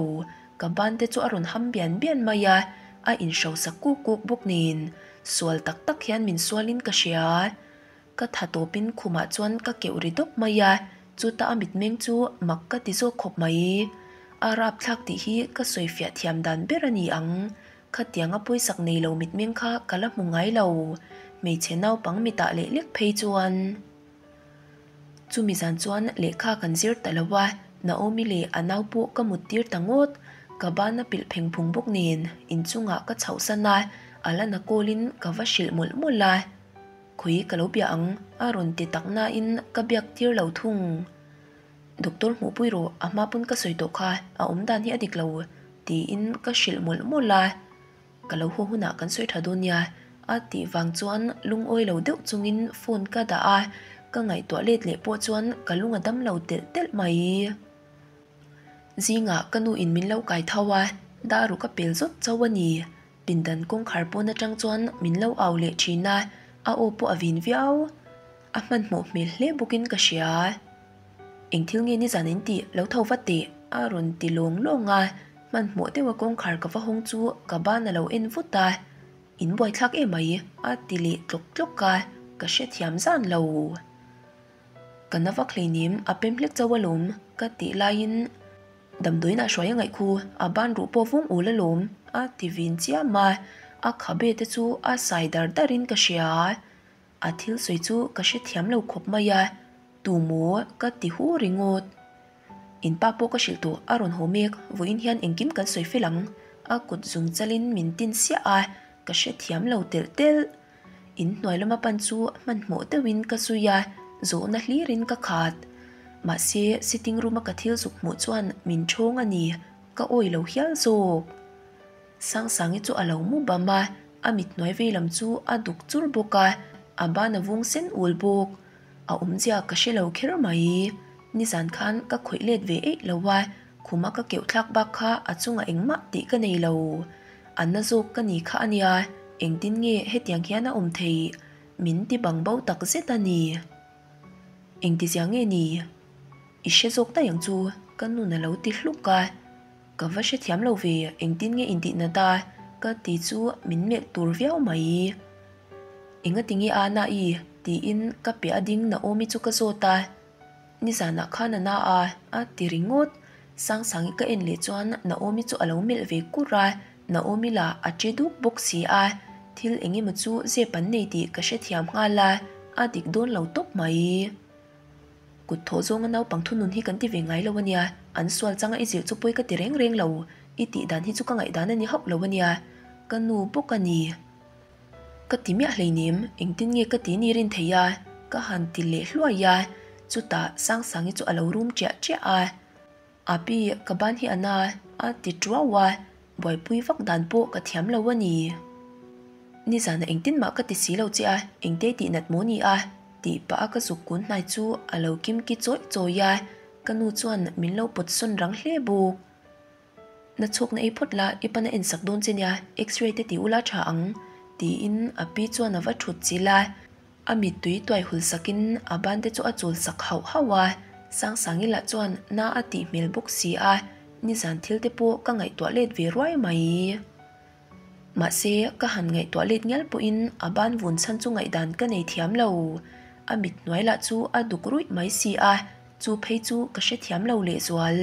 [SPEAKER 1] ka ban te chu a rawn ham bian bian mai a, a inhro sak kuk kuk bawk nen, sual tak tak hian min sualin ka hria. Ka tha tawpin khumah chuan ka keuh ri dawp mai a, chuta a mitmeng chu mak ka ti zawk khawp mai. A rapthlak tih hi ka sawifiah thiam dan ber a ni ang. Khatianga pawisak nei lo mitmeng kha ka la hmu ngai lo, hmeichhe naupang mitah leh lek phei chuan. Chumi zan chuan lehkha kan zir ta lo a, Naomi leh a nau pawh ka mut tir ta ngawt. Ka ban a pilh pheng phung bawk nen inchungah ka chhohsan a, a la na kawlin ka va hrilh mawlh mawlh a. Khawi ka lo bia ang, a rawn ti tak nain ka biak tir lo thung. Doctor hmuhpui rawh, a hma pawn ka sawi tawh kha, a awm dan hi a dik lo, tiin ka hrilh mawlh mawlh a. Ka lo haw hunah kan sawi tha dawn nia, a tih vang chuan lungawi lo deuh chungin phone ka dah a, ka ngaihtuah let leh pawh chuan ka lung a dam lo telh telh mai. Zingah ka nu in min lo kai tho a, dar ruk a pel zawt chauh a ni. Pindan kawngkhar pawn atang chuan min lo au leh thin a, a aw pawh a vin viau. A hmanhmawh hmel hle bawkin ka hria. Eng thil nge nizan in tih lo tho vat teh a rawn ti lawng lawng a, hmanhmawh deuha kawngkhar ka va hawng chu ka ban a lo en vut a, In buaithlak em mai a ti leh tlawk tlawk a, ka hrethiam zan lo. Ka na vak hleinem a pem hlek chauh alawm ka tih laiin Damdawiin ah hruai a ngaih khu, a ban ruh pawh vung ul alawm, a ti vin chiam a, a khabe te chu a sai dar dar in ka hria. A thil sawi chu ka hrethiam lo khawp mai a, tu maw ka ti hu ringawt. In pa pawh ka hrilh tawh, a rawn haw mek, vawiin hian engkim kan sawi fel ang, a kut zung chalin min tin siah a, ka hrethiam lo telh telh. In hnuai lama pan chu hmanhmawh deuhin ka zui a, zawhna hlirin ka khat. Mahse, sitting room a ka thil zuk hmuh chuan min ṭhawng a ni, ka awi lo hial zawk. Sangsangi chu a lo mu bam a, a mit hnuai vei lam chu a duk chur bawk a, a ban a vung sen ul bawk. A awmzia ka hre lo kher mai. Nizan khan ka khawih let ve eih lo a, khuma ka keuh thlak bak kha a chungah engmah tih ka nei lo. A na zawk ka ni kha a nia, engtin nge hetiang hian a awm theih? Min ti bang bo tak zet a ni. Engtizia nge ni? I hre zawk daih ang chu, ka nun a lo ti hluk a. Ka va hrethiam lo ve, engtin nge intih nat a? Ka ti chu min melh tur viau mai. Engati nge a na i? Tiin ka piah a ding Naomi chu ka zawt a. Nizanah khan a na a, a ti ringawt. Sangsangi ka en leh chuan Naomi chu a lo melh ve kur a. Naomi lah a che duk bawk si a, thil eng emaw chu zep an nei tih ka hrethiam nghal a, a dik dawn lo tawp mai. Kut thawh zawnga naupang thunun hi kan ti ve ngai lo a nia, an sual changa i zilh chu pawi ka ti reng reng lo, i tih dan hi chu ka ngaihdan a ni hauh lo a nia, ka nu bawk a ni. Ka ti miah hleinem, engtin nge ka ti ni rin thei a? Ka han ti leh hluai a, chutah Sangsangi chu a lo rum ṭiah ṭiah a. Api, ka ban hi a na a ti ṭuau a, buaipui vak dan pawh ka thiam lo a ni. Nizanah engtin mah ka ti si lo che a, engte tih nat maw ni a? Tih pah a ka zuk kun hnai chu a lo kimki chawih chawih a, ka nu chuan min lo pawt sawn rang hle bawk. Na chhawkna ei phawt la, i pan a ensak dawn che nia, x-ray te ti ula tha ang, tiin a pi chuan a va thut chilh a. A mittui tuai hul sakin a ban te chu a chul sak hauh hauh a, Sangsangi lah chuan na a tih hmel bawk si a, nizan thil te pawh ka ngaihtuah let ve ruai mai. Mahse, ka han ngaihtuah let ngial pawhin a ban vun chhan chu ngaihdan ka nei thiam lo. A mit hnuai lah chu a duk ruih mai si a, chu phei chu ka hrethiam lo lehzual.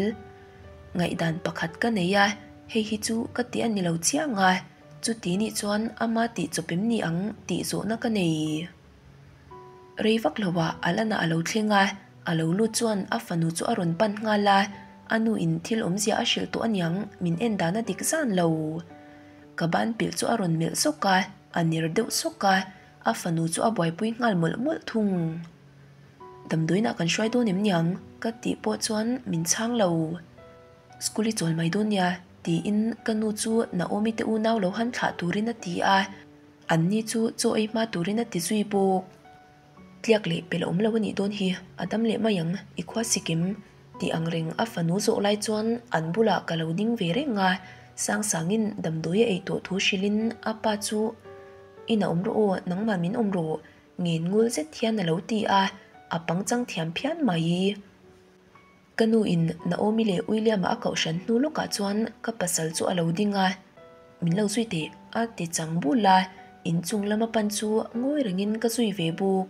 [SPEAKER 1] Ngaihdan pakhat ka nei a, hei hi chu ka ti a ni lo chiang a, chuti nih chuan ama tih chawpem ni ang tih zawhna ka nei. Rei vak lo ah Alana a lo thleng a, a lo lut chuan a fanu chu a rawn pan nghal a, a nu in thil awmzia a hrilh tawh aniang min en dan a dik zan lo. Ka ban pilh chu a rawn melh zawk a, a ner deuh sawk a, a fanu chu a buaipui nghal mawlh mawlh thung. Damdawiinah kan hruai dawn em niang ka tih pawh chuan min chhang lo. School i chawl mai dawn nia tiin ka nu chu Naomi te unau lo han thlah turin a ti a. An ni chu chaw ei hma turin a ti zui bawk. Tliak leh pel awm lo a nih dawn hi, a dam leh mai ang, i khua sikim tih ang reng a fanu zawh lai chuan an bulah ka lo ding ve reng a, Sangsangin damdawi a ei tawh thu hrilhin a pa chu Inah awm rawh aw, nangmah min awm rawh, ngen ngul zet hian a lo ti a, a pangchang thiam phian mai. Ka nu in Naomi leh William-a a kohhran hnu lawkah chuan ka pasal chu a lo ding a, Min lo zui teh a ti chang bul a, inchung lama pan chu ngawi rengin ka zui ve bawk.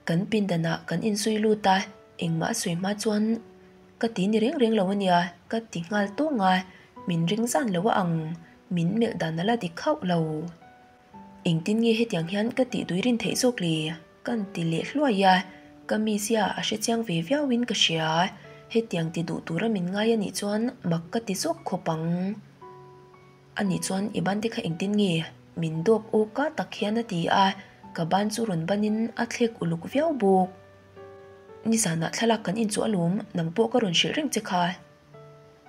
[SPEAKER 1] Kan pindanah kan inzui lut a, engmah a sawi hma chuan ka ti ni reng reng lo a nia ka ti nghal tawng a, min ring zan lo a ang, min melh dan a la dik hauh lo. Engtin nge hetiang hian ka tih tui rin theih zawk le? Kan ti leh hluai a, ka mizia a hre chiang ve viauin ka hria. Hetiang ti duh tura min ngai a nih chuan mak ka ti zawk khawp ang. A nih chuan i ban te kha engtin nge? Min dawp aw ka tak hian a ti a, ka ban chu rawn banin a thlek uluk viau bawk. Nizanah thlalak kan inchuh alawm, nang pawh ka rawn hrilh reng che kha.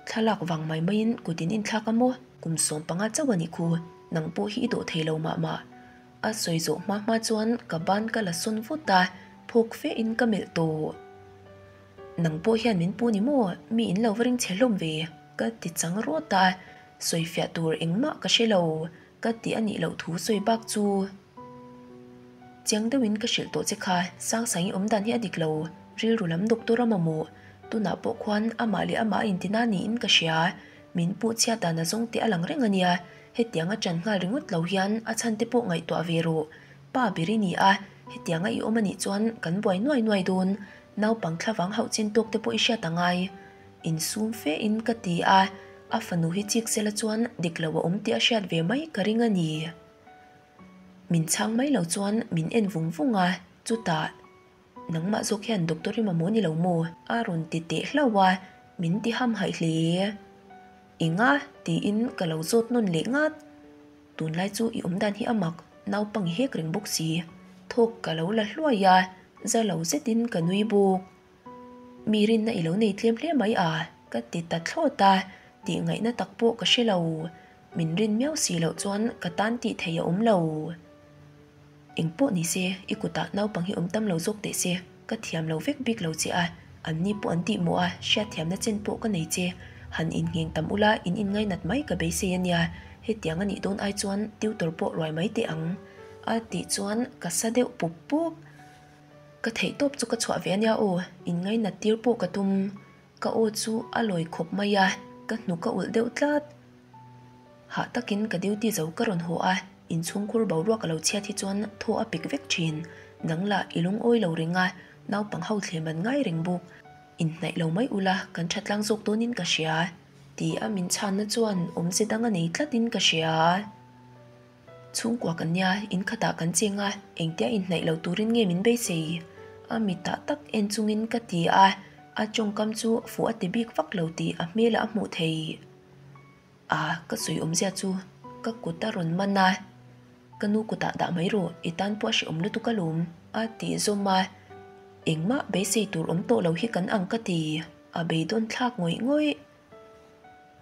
[SPEAKER 1] Thlalak vang mai maiin kut in inthlak a maw? Kum 15 chauh a nih khu, nang pawh hi i dawh thei lo mah mah. A sawi zawh hma hma chuan ka ban ka la sawn vut a, phawk fe in ka melh tawh. Nang pawh hian min pu ni maw? Mi in lo va ring chhe hlawm ve, ka ti chang rawt a, sawi fiah tur engmah ka hre lo, ka ti a nih loh thu sawi bak chu. Chiang deuhin ka hrilh tawh che kha, Sangsangi awm dan hi a dik lo, rilru lam doctor a mamawh. Tunah pawh khuan amah leh amah a intina niin ka hria. Min puh chhiat dan a zawng teh a lang reng a nia, hetiang a ṭan nghal ringawt lo hian a chhan te pawh ngaihtuah ve rawh. Pa ber i ni a, hetianga i awm a nih chuan kan buai nuai nuai dawn, naupang thlavang hauh chin tawk te pawh i hriat a ngai. Insum fe in ka ti a, a fanu hi chik sela chuan dik lo a awm tih a hriat ve mai ka ring a ni. Min chhang mai lo chuan min en vung vung a, chutah, Nangmah zawk hian doctor i mamawh ni lo maw? A rawn ti teh hlauh a, min ti ham haih hle. Enga? tiin ka lo zawt nawn leh ngat. Tunlai chu i awmdan hi a mak, naupang i hek reng bawk si. Thawk ka lo la hluai a, za lo zetin ka nui bawk. Mi rinna i lo nei tlem hle mai a, ka ti ta thlawt a, tih ngaihna tak pawh ka hre lo. Min rin miau si loh chuan ka tan tih theih a awm lo. Eng pawh ni se, i kutah naupang hi awm tam lo zawk teh se, ka thiam lo vek bik lo che a, an ni pawh an tih mawh a, hriatthiamna chen pawh ka nei che. Han inngheng tam ula in inngainat mai ka beisei a nia, hetiang a nih dawn ai chuan tutor pawh ruai mai teh ang. A tih chuan ka sa deuh pup pup. Ka theih tawp chu ka chhuah ve a nia aw, inngainat tir pawh ka tum. Ka aw chu a lawi khawp mai a, ka hnuk a ulh deuh tlat. Hah takin ka duty zo ka rawn haw a, inchhungkhur boruak a lo chhiat hi chuan thaw a pik vek thin. Nang lah i lungawi lo reng a, naupang ho thlem an ngai reng bawk. Inhnaih lo mai ula kan tha tlang zawk dawnin ka hria. Ti a min chhanna chuan awmze dang a nei tlatin ka hria. Chhungkua kan nia, in khatah kan cheng a, engtia inhnaih lo turin nge min beisei? A mitah tak en chungin ka ti a, a tawngkam chu fuh a ti bik vak lo tih a hmelah a hmuh thei. A, ka sawi awmzia chu ka kut a rawn man a, ka nu kutah dah mai rawh, i tan pawh a hrehawm lutuk alawm, a tih zawm a. Engmah beisei tur awm tawh lo hi kan ang ka ti, a beidawn thlak ngawih ngawih.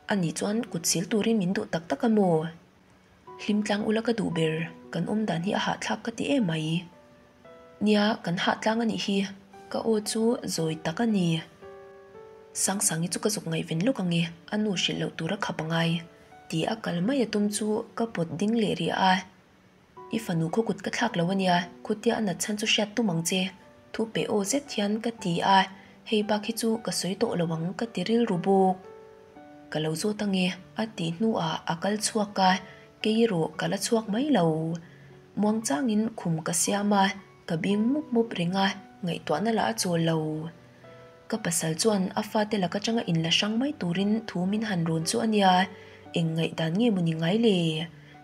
[SPEAKER 1] Ani chuan kut sil turin min duh tak tak a maw? Hlim tlang ula ka duh ber, kan awm dan hi a hahthlak ka ti em mai. Nia, kan hah tlang a nih hi, ka aw chu zawi tak a ni. Sangsangi chu ka zuk ngaihven lawk ang e, a nu hrilh loh tur a khap angai, ti a kal mai a tum chu ka pawt ding leh rih a. I fanu khaw kut ka thlak lo a nia, khutia a nat chhan chu hriat tum ang che, thu pe aw zet hian ka ti a, hei bak hi chu ka sawi tawh lo ang ka ti rilru bawk. Ka lo zawt ange a tih hnuah a kal chhuak a, kei erawh ka la chhuak mai lo. Muangchangin khum ka siam a, ka bing mup mup reng a, ngaihtuahna lah a chawl lo. Ka pasal chuan a fate lak atanga inla hrang mai turin thu min han rawn chu a nia, eng ngaihdan nge maw ni ngai le?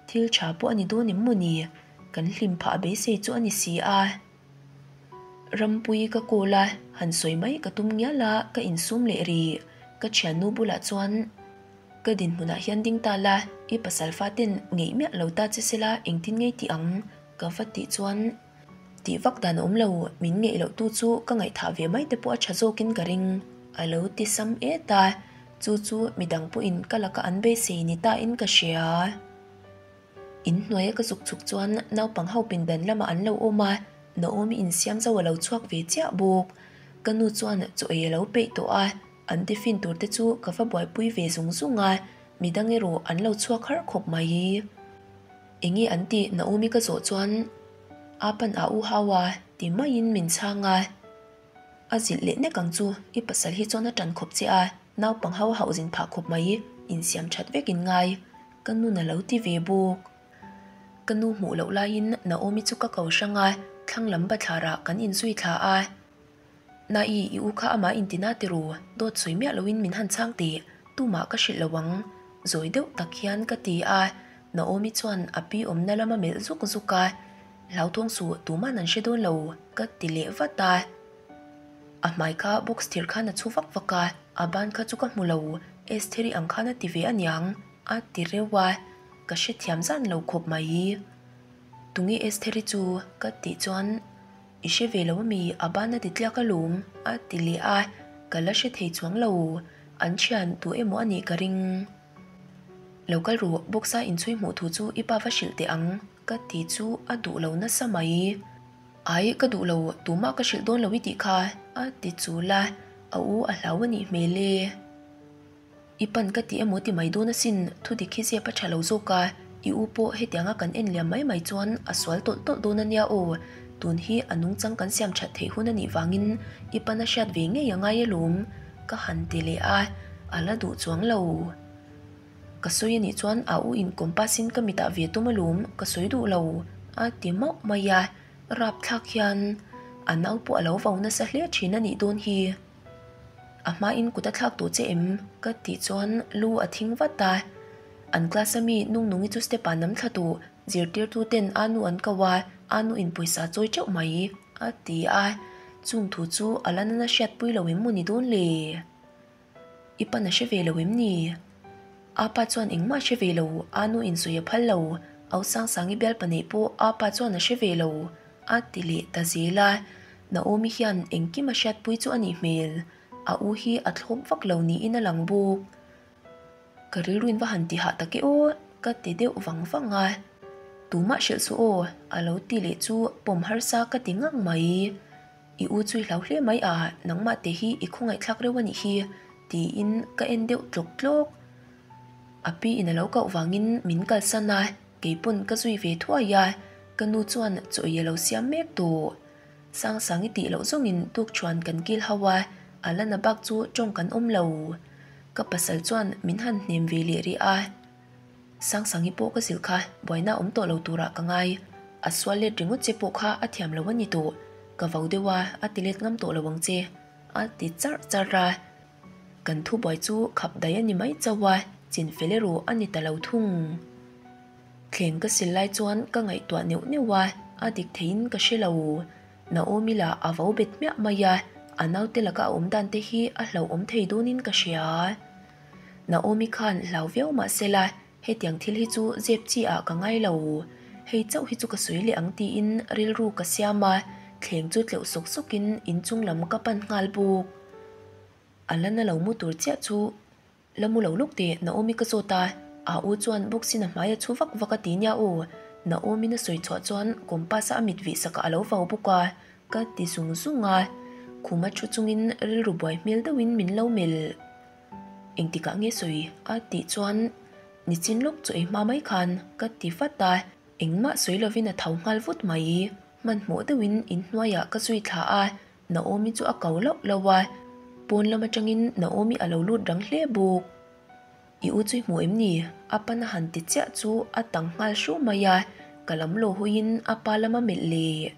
[SPEAKER 1] Thil tha pawh a ni dawn em maw ni? Kan hlim phah a beisei chu a ni si a. Rampui ka call a, han sawi mai ka tum ngial a, ka insum leh rih. Ka thiannu bulah chuan ka dinhmunah hian ding ta la, i pasal faten ngeih miah lo ta che sela engtin ngei tih ang? Ka va tih chuan. Tih vak dan awm lo, min ngeih loh tu chu ka ngaihthah ve mai te pawh a tha zawkin ka ring, a lo ti sam et a, chu chu midang pawhin ka laka an beisei ni ta in ka hria. In hnuaia ka zuk chhuk chuan naupang ho pindan lamah an lo awm a, Naomi insiam zo a lo chhuak ve chiah bawk. Ka nu chuan chaw ei a lo peih tawh a, an tiffin tur te chu ka va buaipui ve zung zung a, midang erawh an lo chhuak har khawp mai. Enge an tih Naomi ka zawh chuan a pan a u hau a ti maiin min chhang a. A zilh leh nek ang chu i pasal hi chuan a tan khawp che a, naupang ho a hauh zin phah khawp mai, insiam that vek in ngai ka nun a lo ti ve bawk. Ka nu hmuh loh laiin Naomi chu ka ko hrang a, thlang lam bathlarah kan inzui thla a. Nai, i u kha amah intina ti ru, dawt sawi miah loin min han chhang tih, tumah ka hrilh lo ang, zawi deuh tak hian ka ti a, Naomi chuan a pi awmna lama melh zuk zuk a, Hlauthawng suh, tuman an hre dawn lo, ka ti leh vat a. A hmai kha box thir khan a chhu vak vak a, a ban kha chu ka hmu lo, Estheri ang khan a ti ve aniang, a ti reuh a, ka hrethiam zan lo khawp mai. Tunge Estheri chu? ka tih chuan. I hre ve lo ami, a ban a ti tliak alawm, a ti leh a, ka la hre thei chuang lo, an thian tu emaw a nih ka ring. Lo kal ru, box a inchhui hmuh thu chu i pa va hrilh teh ang, ka ti chu a duh lo nasa mai. Ai, ka duh lo, tumah ka hrilh dawn lo i tih kha, a ti chul a, a u a hlau a nih hmel e. I pan ka ti emaw ti mai dawn asin, thu dik hi zep a tha lo zawk a, i u pawh hetianga kan en liam mai mai chuan a sual tawlh tawlh dawn a nia aw, tun hi a nungchang kan siam that theih hun a nih vangin i pan a hriat ve ngei a ngai alawm, ka han ti leh a, a la duh chuang lo. Ka sawi a nih chuan a u in compass in ka mitah ve tum alawm, ka sawi duh lo, a ti mauh mai a, rapthlak hian a nau pawh a lo vau nasa hle thin a nih dawn hi. A hmain kut a thlak tawh che em? Ka tih chuan lu a thing vat a. An class a mi Nungnungi chu step ah nam thla tawh, zirtirtu ten a nu an ko a, a nu in pawisa chawi teuh mai, a ti a. Chung thu chu a la nana hriatpui lo em maw ni dawn le? I pan a hre ve lo em ni? A pa chuan engmah a hre ve lo, a nu in sawi a phal lo, Au Sangsangi bialpa neih pawh a pa chuan a hre ve lo, a ti leh ta zel a. Naomi hian engkim a hriatpui chu a nih hmel, a u hi a thlawp vak lo niin a lang bawk. Ka rilruin va han ti hah tak e aw, ka ti deuh vang vang a. Tumah hrilh suh aw, a lo ti leh chu pawm harsa ka ti ngang mai. I u chu i hlau hle mai a, nangmah te hi i khawngaihthlak reuh a nih hi, tiin ka en deuh tlawk tlawk. A pi in a lo kauh vangin min kalsan a, kei pawn ka zui ve thuai a, ka nu chuan chaw ei a lo siam mek tawh. Sangsangi tih loh zawngin tukṭhuan kan kil ho a, a la na bak chu ṭawng kan awm lo. Ka pasal chuan min han hnem ve leh rih a. Sangsangi pawh ka zilh kha buaina awm tawh lo turah ka ngai. A sual let ringawt che pawh kha a thiam lo a ni tawh. Ka vo deuh a, a ti let ngam tawh lo ang che, a ti charh charh a. Kan thubuai chu khap dai a ni mai chauh a, chinfel erawh a ni ta lo thung. Thleng ka sil lai chuan ka ngaihtuah neuh neuh a, a dik theiin ka hre lo. Naomi lah a vo bet hmiah mai a, a naute laka a awm dan te hi a hlauhawm thei dawnin ka hria. Naomi khan hlau viau mah sela, hetiang thil hi chu zep chi ah ka ngai lo. Hei chauh hi chu ka sawi leh ang tiin rilru ka siam a, thleng chu tleuh sawk sawkin inchung lam ka pan nghal bawk. A la na lo mu tur chiah chu La mu lo lawk teh, Naomi ka zawt a, a u chuan box in a hmai a chhu vak vak a ti nia aw. Naomi-in a sawi chhuah chuan compass a a mit vih sakah a lo vau bawk a, ka ti zung zung a. Khum a thu chungin rilru buai hmel deuhin min lo melh. Engtikah nge sawi? a tih chuan Nichin lawk chu ei hma mai khan ka ti vat a, engmah sawi lovin a tho nghal vut mai. Hmanhmawh deuhin inhnuaiah ka zui thla a, Naomi chu a ko loh loh a, pawn lam atangin Naomi a lo lut rang hle bawk. I u chu i hmu em ni? A pan a han ti chiah chu a tang nghal hru mai a, ka lam lo hawiin a pa lama melh leh.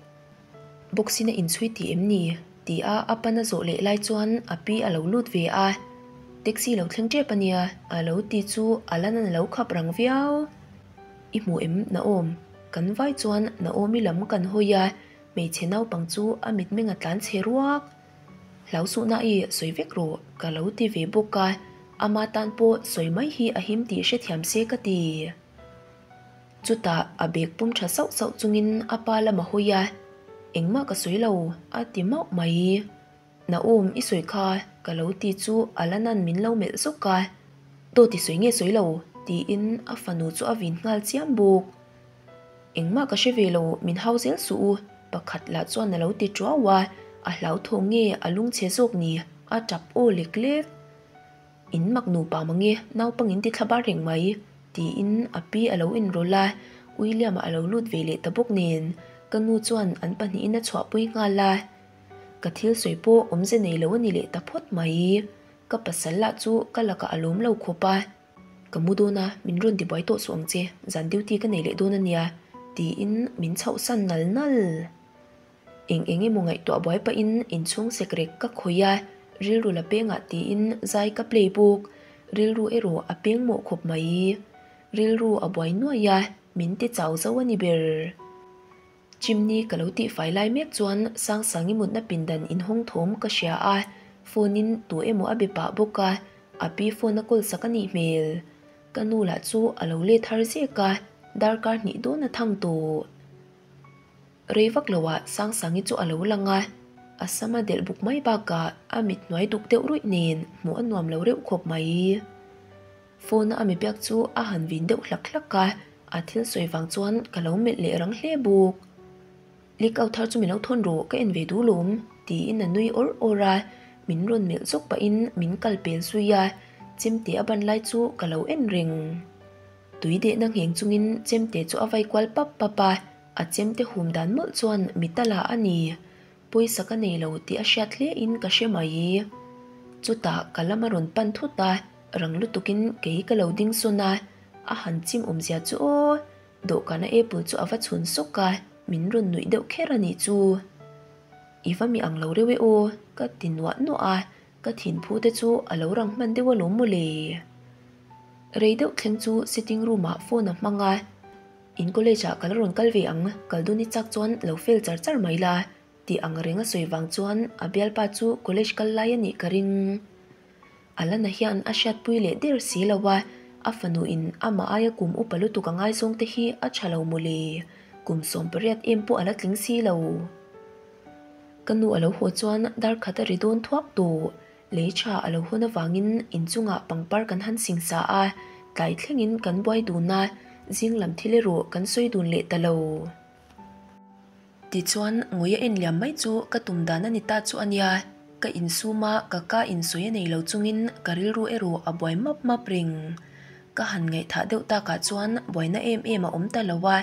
[SPEAKER 1] Boxin a inchhui tih em ni? Ti a a pan a zawh leh lai chuan a pi a lo lut ve a, Taxi lo thleng tep a nia a lo ti chu a lan a lo khap rang viau. I hmu em Naom? Kan vai chuan Naomi lam kan hawi a, Hmeichhe naupang chu a mitmeng a tlan chhe ruak. Hlau suhna i sawi vek rawh ka lo ti ve bawk a, ama tan pawh sawi mai hi a him tih hrethiam se ka ti. Chutah a bag pum tha sauh sauh chungin a pa lam a hawi a, Engmah ka sawi lo a ti mauh mai. Naum i sawi kha ka lo ti chu a la nan min lo melh zawk a, Dawt i sawi nge sawi lo tiin a fanu chu a vin nghal chiam bawk. Engmah ka hre ve lo, min hau zel suh u, pakhat lah chuan a lo ti tuau a, a hlauthawng nge a lungchhe zawk ni, a tap aw lek lek. In mak nupa mange, naupang in ti thla bar reng mai, tiin a pi a lo inrawlh a, William-a a lo lut ve leh ta bawk nen, ka nu chuan an pahnihin a chhuahpui nghal a. Ka thil sawi pawh awmze nei lo a ni leh ta phawt mai, ka pasal lah chu ka lakah a lawm lo khawp a. Ka mu dawn a, min rawn tibuai tawh suh ang che, zan duty ka nei leh dawn a nia, tiin min chhoh san nal nal. Eng eng emaw ngaihtuah buai pahin inchhung sekrek ka khawih a, rilru la pengah tiin zai ka play bawk, rilru erawh a peng mawh khawp mai. Rilru a buai nuaih a, min ti chau zo a ni ber. Chimney ka lo tihfai lai mek chuan Sangsangi mutna pindan inhawng thawm ka hria a, phone in tu emaw a be pah bawk a, a pi phone a call sak a nih hmel. Ka nu lah chu a lo let har zek a, darkar hnih dawn a thang tawh. Rei vak lo ah Sangsangi chu a lo lang a, a sam a delh buk mai bakah a mit hnuai duk deuh ruih nen hmuh a nuam lo reuh khawp mai. Phone a a mi biak chu a han vin deuh hlak hlak a, a thil sawi vang chuan ka lo melh leh rang hle bawk. Leak out thar chu min lo thawn rawh, ka en ve duh lawm, tiin a nui awr awr a, min rawn melh zawk pahin min kal pel zui a, chemte a ban lai chu ka lo en reng. Tui dehna ngheng chungin chemte chu a vai kual pap pap a, a chemte hum dan mawlh chuan mi ta la a ni. Pawisa ka nei lo tih a hriat hle in ka hre mai. Chutah ka lam a rawn pan thut a, rang lutukin kei ka lo ding sawn a, a han chim awmzia chu aw, dawhkana apple chu a va chhun sawk a, min rawn nuih deuh kher a nih chu. I va mi ang lo reuh e aw, ka ti nuah nuah a, ka thinphu te chu a lo rang hman deuh alawm mawle. Rei deuh thleng chu sitting room ah phone a hmang a. In college ah ka la rawn kal ve ang, kal dun i chak chuan lo fail char char mai la, tih ang reng a sawi vang chuan a bialpa chu college kal lai a nih ka ring. Alana hian a hriatpui leh der si lo a, a fanu in amah aia kum upa lutuk a ngaizawng te hi a tha lo mawle, kum 18 em pawh a la tling si lo. Ka nu a lo haw chuan dar khat a ri dawn thuak tawh, Lei tha a lo hawn avangin inchungah pangpar kan han singsa a, tlai thlengin kan buai dun a, zing lam thil erawh kan sawi dun leh ta lo. Tichuan, ngawi a en liam mai chu ka tum dan a ni ta chu a nia, ka insum a, ka ka insawi a nei lo chungin ka rilru erawh a buai map map reng. Ka han ngaihthah deuh takah chuan buaina em em a awm ta lo a,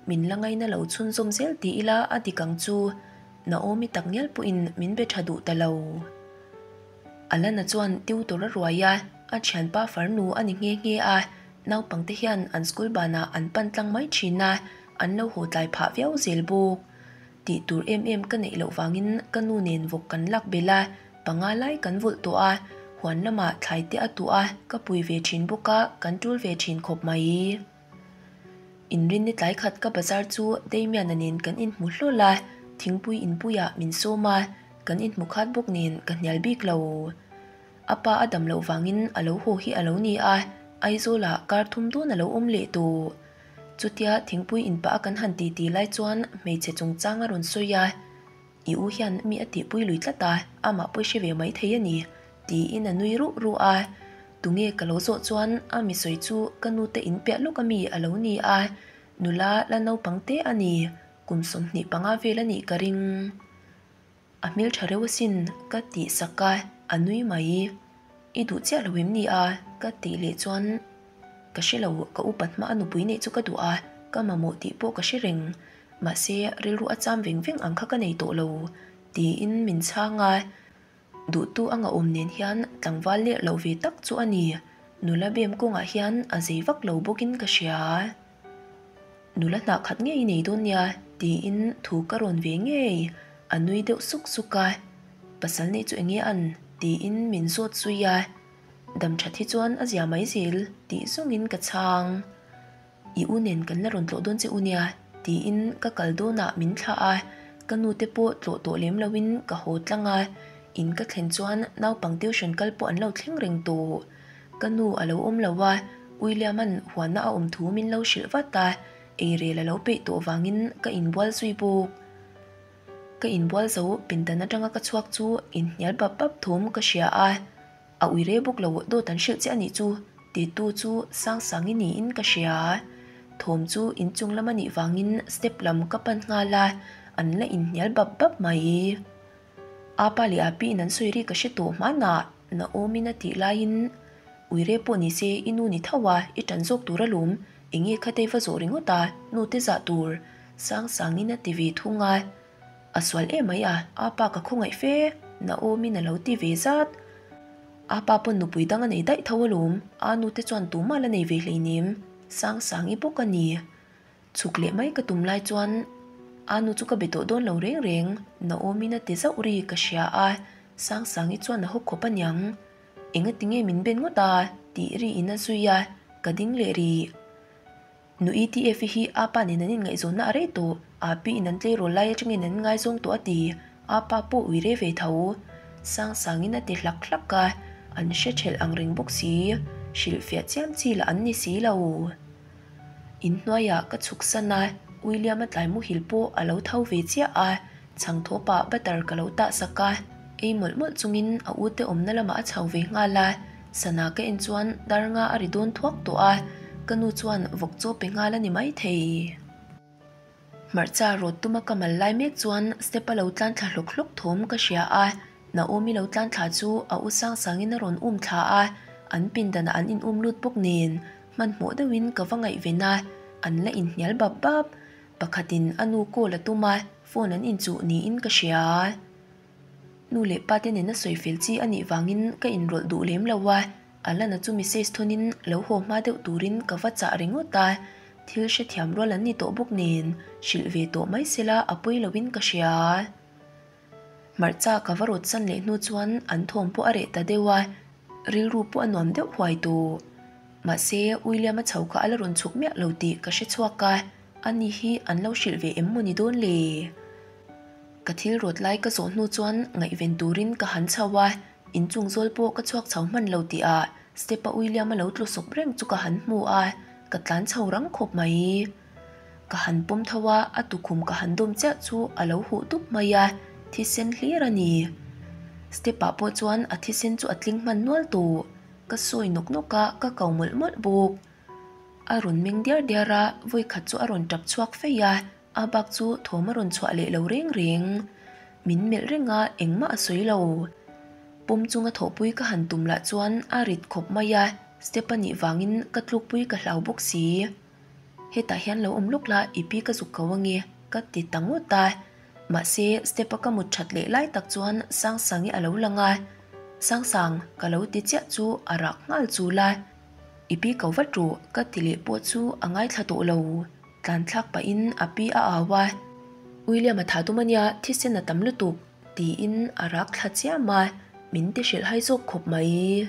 [SPEAKER 1] min la ngaina lo chhunzawm zel ti ila a dik ang chu. Naomi tak ngial pawhin min be tha duh ta lo. Alana chuan tutor a ruai a, a thianpa farnu a ni nghe nghe a, naupangte hian an school banah an pan tlang mai thin a, an lo haw tlai phah viau zel bawk. Tih tur em em ka neih loh vangin ka nu nen vawk kan lak belh a, panga lai kan vulh tawh a, Huan lamah thlai te a tuh a, ka pui ve thin bawk a, kan tul ve thin khawp mai. Inrinni tlai khat ka bazar chu Damian-a nen kan inhmu hlawl a, thingpui inpuiah min sawm a, kan inhmu khat bawk nen ka hnial bik lo. A pa a dam loh vangin a lo haw hi a lo ni a, Aizawlah kar thum dawn a lo awm leh tawh. Chutia thingpui inpah a kan han titi lai chuan hmeichhe chungchang a rawn sawi a, I u hian mi a tihpui lui tlat a, amah pawh i hre ve mai thei a ni, tiin a nui ruh ruh a. Tunge ka lo zawh chuan a mi sawi chu ka nute in piah lawk ami a lo ni a, nula la naupang te a ni, kum 25 vel a nih ka ring. A hmeltha reuh asin ka tih sak a, a nui mai. I duh chiah lo em ni a? ka tih leh chuan ka hre lo, ka upat hma a nupui neih chu ka duh a, ka mamawh tih pawh ka hre reng. Mahse, rilru a cham veng veng ang kha ka nei tawh lo, tiin min chhang a. Duhtu anga awm nen hian tlangval leh lo ve tak chu a ni. Nula bem kawngah hian a zei vak lo bawkin ka hria. Nula hnah khat ngei i nei dawn nia, tiin thu ka rawn ve ngei. A nui deuh suk suk a. Pasal neih chu enge an? tiin min zawt zui a. Dam that hi chuan a zia mai zel, tih zawngin ka chhang. I u nen kan la rawn tlawh dawn che u nia, tiin ka kal dawnah min thlah a, ka nu te pawh tlawh tawh lem loin ka haw tlang a, in ka thlen chuan naupang tuition kal pawh an lo thleng reng tawh. Ka nu a lo awm lo a, William-a'n huanna a awm thu min lo hrilh vat a, eirel a lo peih tawh vangin ka inbual zui bawk. Ka inbual zo pindan atanga ka chhuak chu inhnial bap bap thawm ka hria a. A ui rei bawk lo, dawt an hrilh che a nih chu, titu chu Sangsangi niin ka hria. Thawm chu inchung lam a nih vangin step lam ka pan nghal a, an la inhnial bap bap mai. Apa leh Api in an sawi ri ka hre tawh hmanah Naomi-in a tih laiin, Ui rei pawh ni se i nu ni tho a, i ṭan zawk tur alawm, enge khatei va zawh ringawt a, nu te zah tur, Sangsangin a ti ve thung a. A sual em mai a, apa ka khawngaih fe, Naomi-in a lo ti ve zat. Apa pawn nupui dang a nei daih tho alawm, a nu te chuan tumah la nei ve hleinem, Sangsangi bawk a ni. Chhuk leh mai ka tum lai chuan a nu chu ka be tawh dawn lo reng reng, Naomi-in a ti zauh ri ka hria a, Sangsangi chuan a haw khawp aniang. Engati nge min ben ngawt a? tih riin a zui a, ka ding leh rih. Nu ETF hi apa nen an inngaihzawnna a rei tawh, api in an tleirawl lai atangin an inngaizawng tawh a ti, apa pawh ui re ve tho. Sangsangin a ti hlak hlak a, an hre thelh ang reng bawk si, hrilhfiah chiam chi lah an ni si lo. Inhnuaiah ka chhuk san a, William-a tlai muhil pawh a lo tho ve chiah a, chhangthawpah butter ka lo tah sak a, ei mawlh mawlh chungin a ute awmna lamah a chho ve nghal a. Sana ka en chuan dar nga a ri dawn thuak tawh a, ka nu chuan vawk chaw pe nghal a ni maithei. Hmarcha rawt tuma ka mal lai mek chuan step a lo tlan thla hlawk hlawk thawm ka hria a, Naomi lo tlan thla chu a u Sangsangin a rawn um thla a, an pindanah an in um lut bawk nen hmanhmawh deuhin ka va ngaihven a, an la inhnial bap bap. Pakhatin a nu call a tum a, phone an inchuh niin ka hria. Nu leh pa te nena sawi fel chi a nih vangin ka inrawlh duh lem lo a, Alana chu message thawnin lo haw hma deuh turin ka va chah ringawt a, thil hrethiam rual an ni tawh bawk nen hrilh ve tawh mai sela a pawi loin ka hria. Hmarcha ka va rawt san leh hnu chuan an thawm pawh a reh ta deuh a, rilru pawh a nuam deuh huai tawh. Mahse, William-a chho kha a la rawn chhuk miah lo tih ka hre chhuak a, ani hi an lo hrilh ve em maw ni dawn le? Ka thil rawt lai ka zawh hnu chuan ngaihven turin ka han chho a, inchung zawl pawh ka chhuak chho hman lo tihah step-a William-a lo tlu sawp reng chu ka han hmu a, ka tlan chho rang khawp mai. Ka han pawm tho a, a tukhum ka han dawm chiah chu a lo huh dup mai a, thisen hlir a ni. Step-ah pawh chuan a thisen chu a tling hman nual tawh. Ka sawi nawk nawk a, ka ko mawlh mawlh bawk. A rawn meng diar diar a, vawikhat chu a rawn tap chhuak feih a, A bak chu thawm a rawn chhuah leh lo reng reng. Min melh reng a, engmah a sawi lo. Pawm chunga thawhpui ka han tum lah chuan a rit khawp mai a, step a nih vangin ka tlukpui ka hlau bawk si. Hetah hian lo awm lawk la, i pi ka zuk ko ange, ka ti ta ngawt a. Mahse, step a ka mut that leh lai tak chuan Sangsangi a lo lang a. Sangsang, ka lo ti chiah chu a rak nghal chul a. I pi ko vat ru, ka ti leh pawh chu a ngaithla tawh lo. Tlan thlak pahin a pi a au a, William a tha tum a nia, thisen a tam lutuk, tiin a rak thla chiam a. Min ti hrilh hai zawk khawp mai.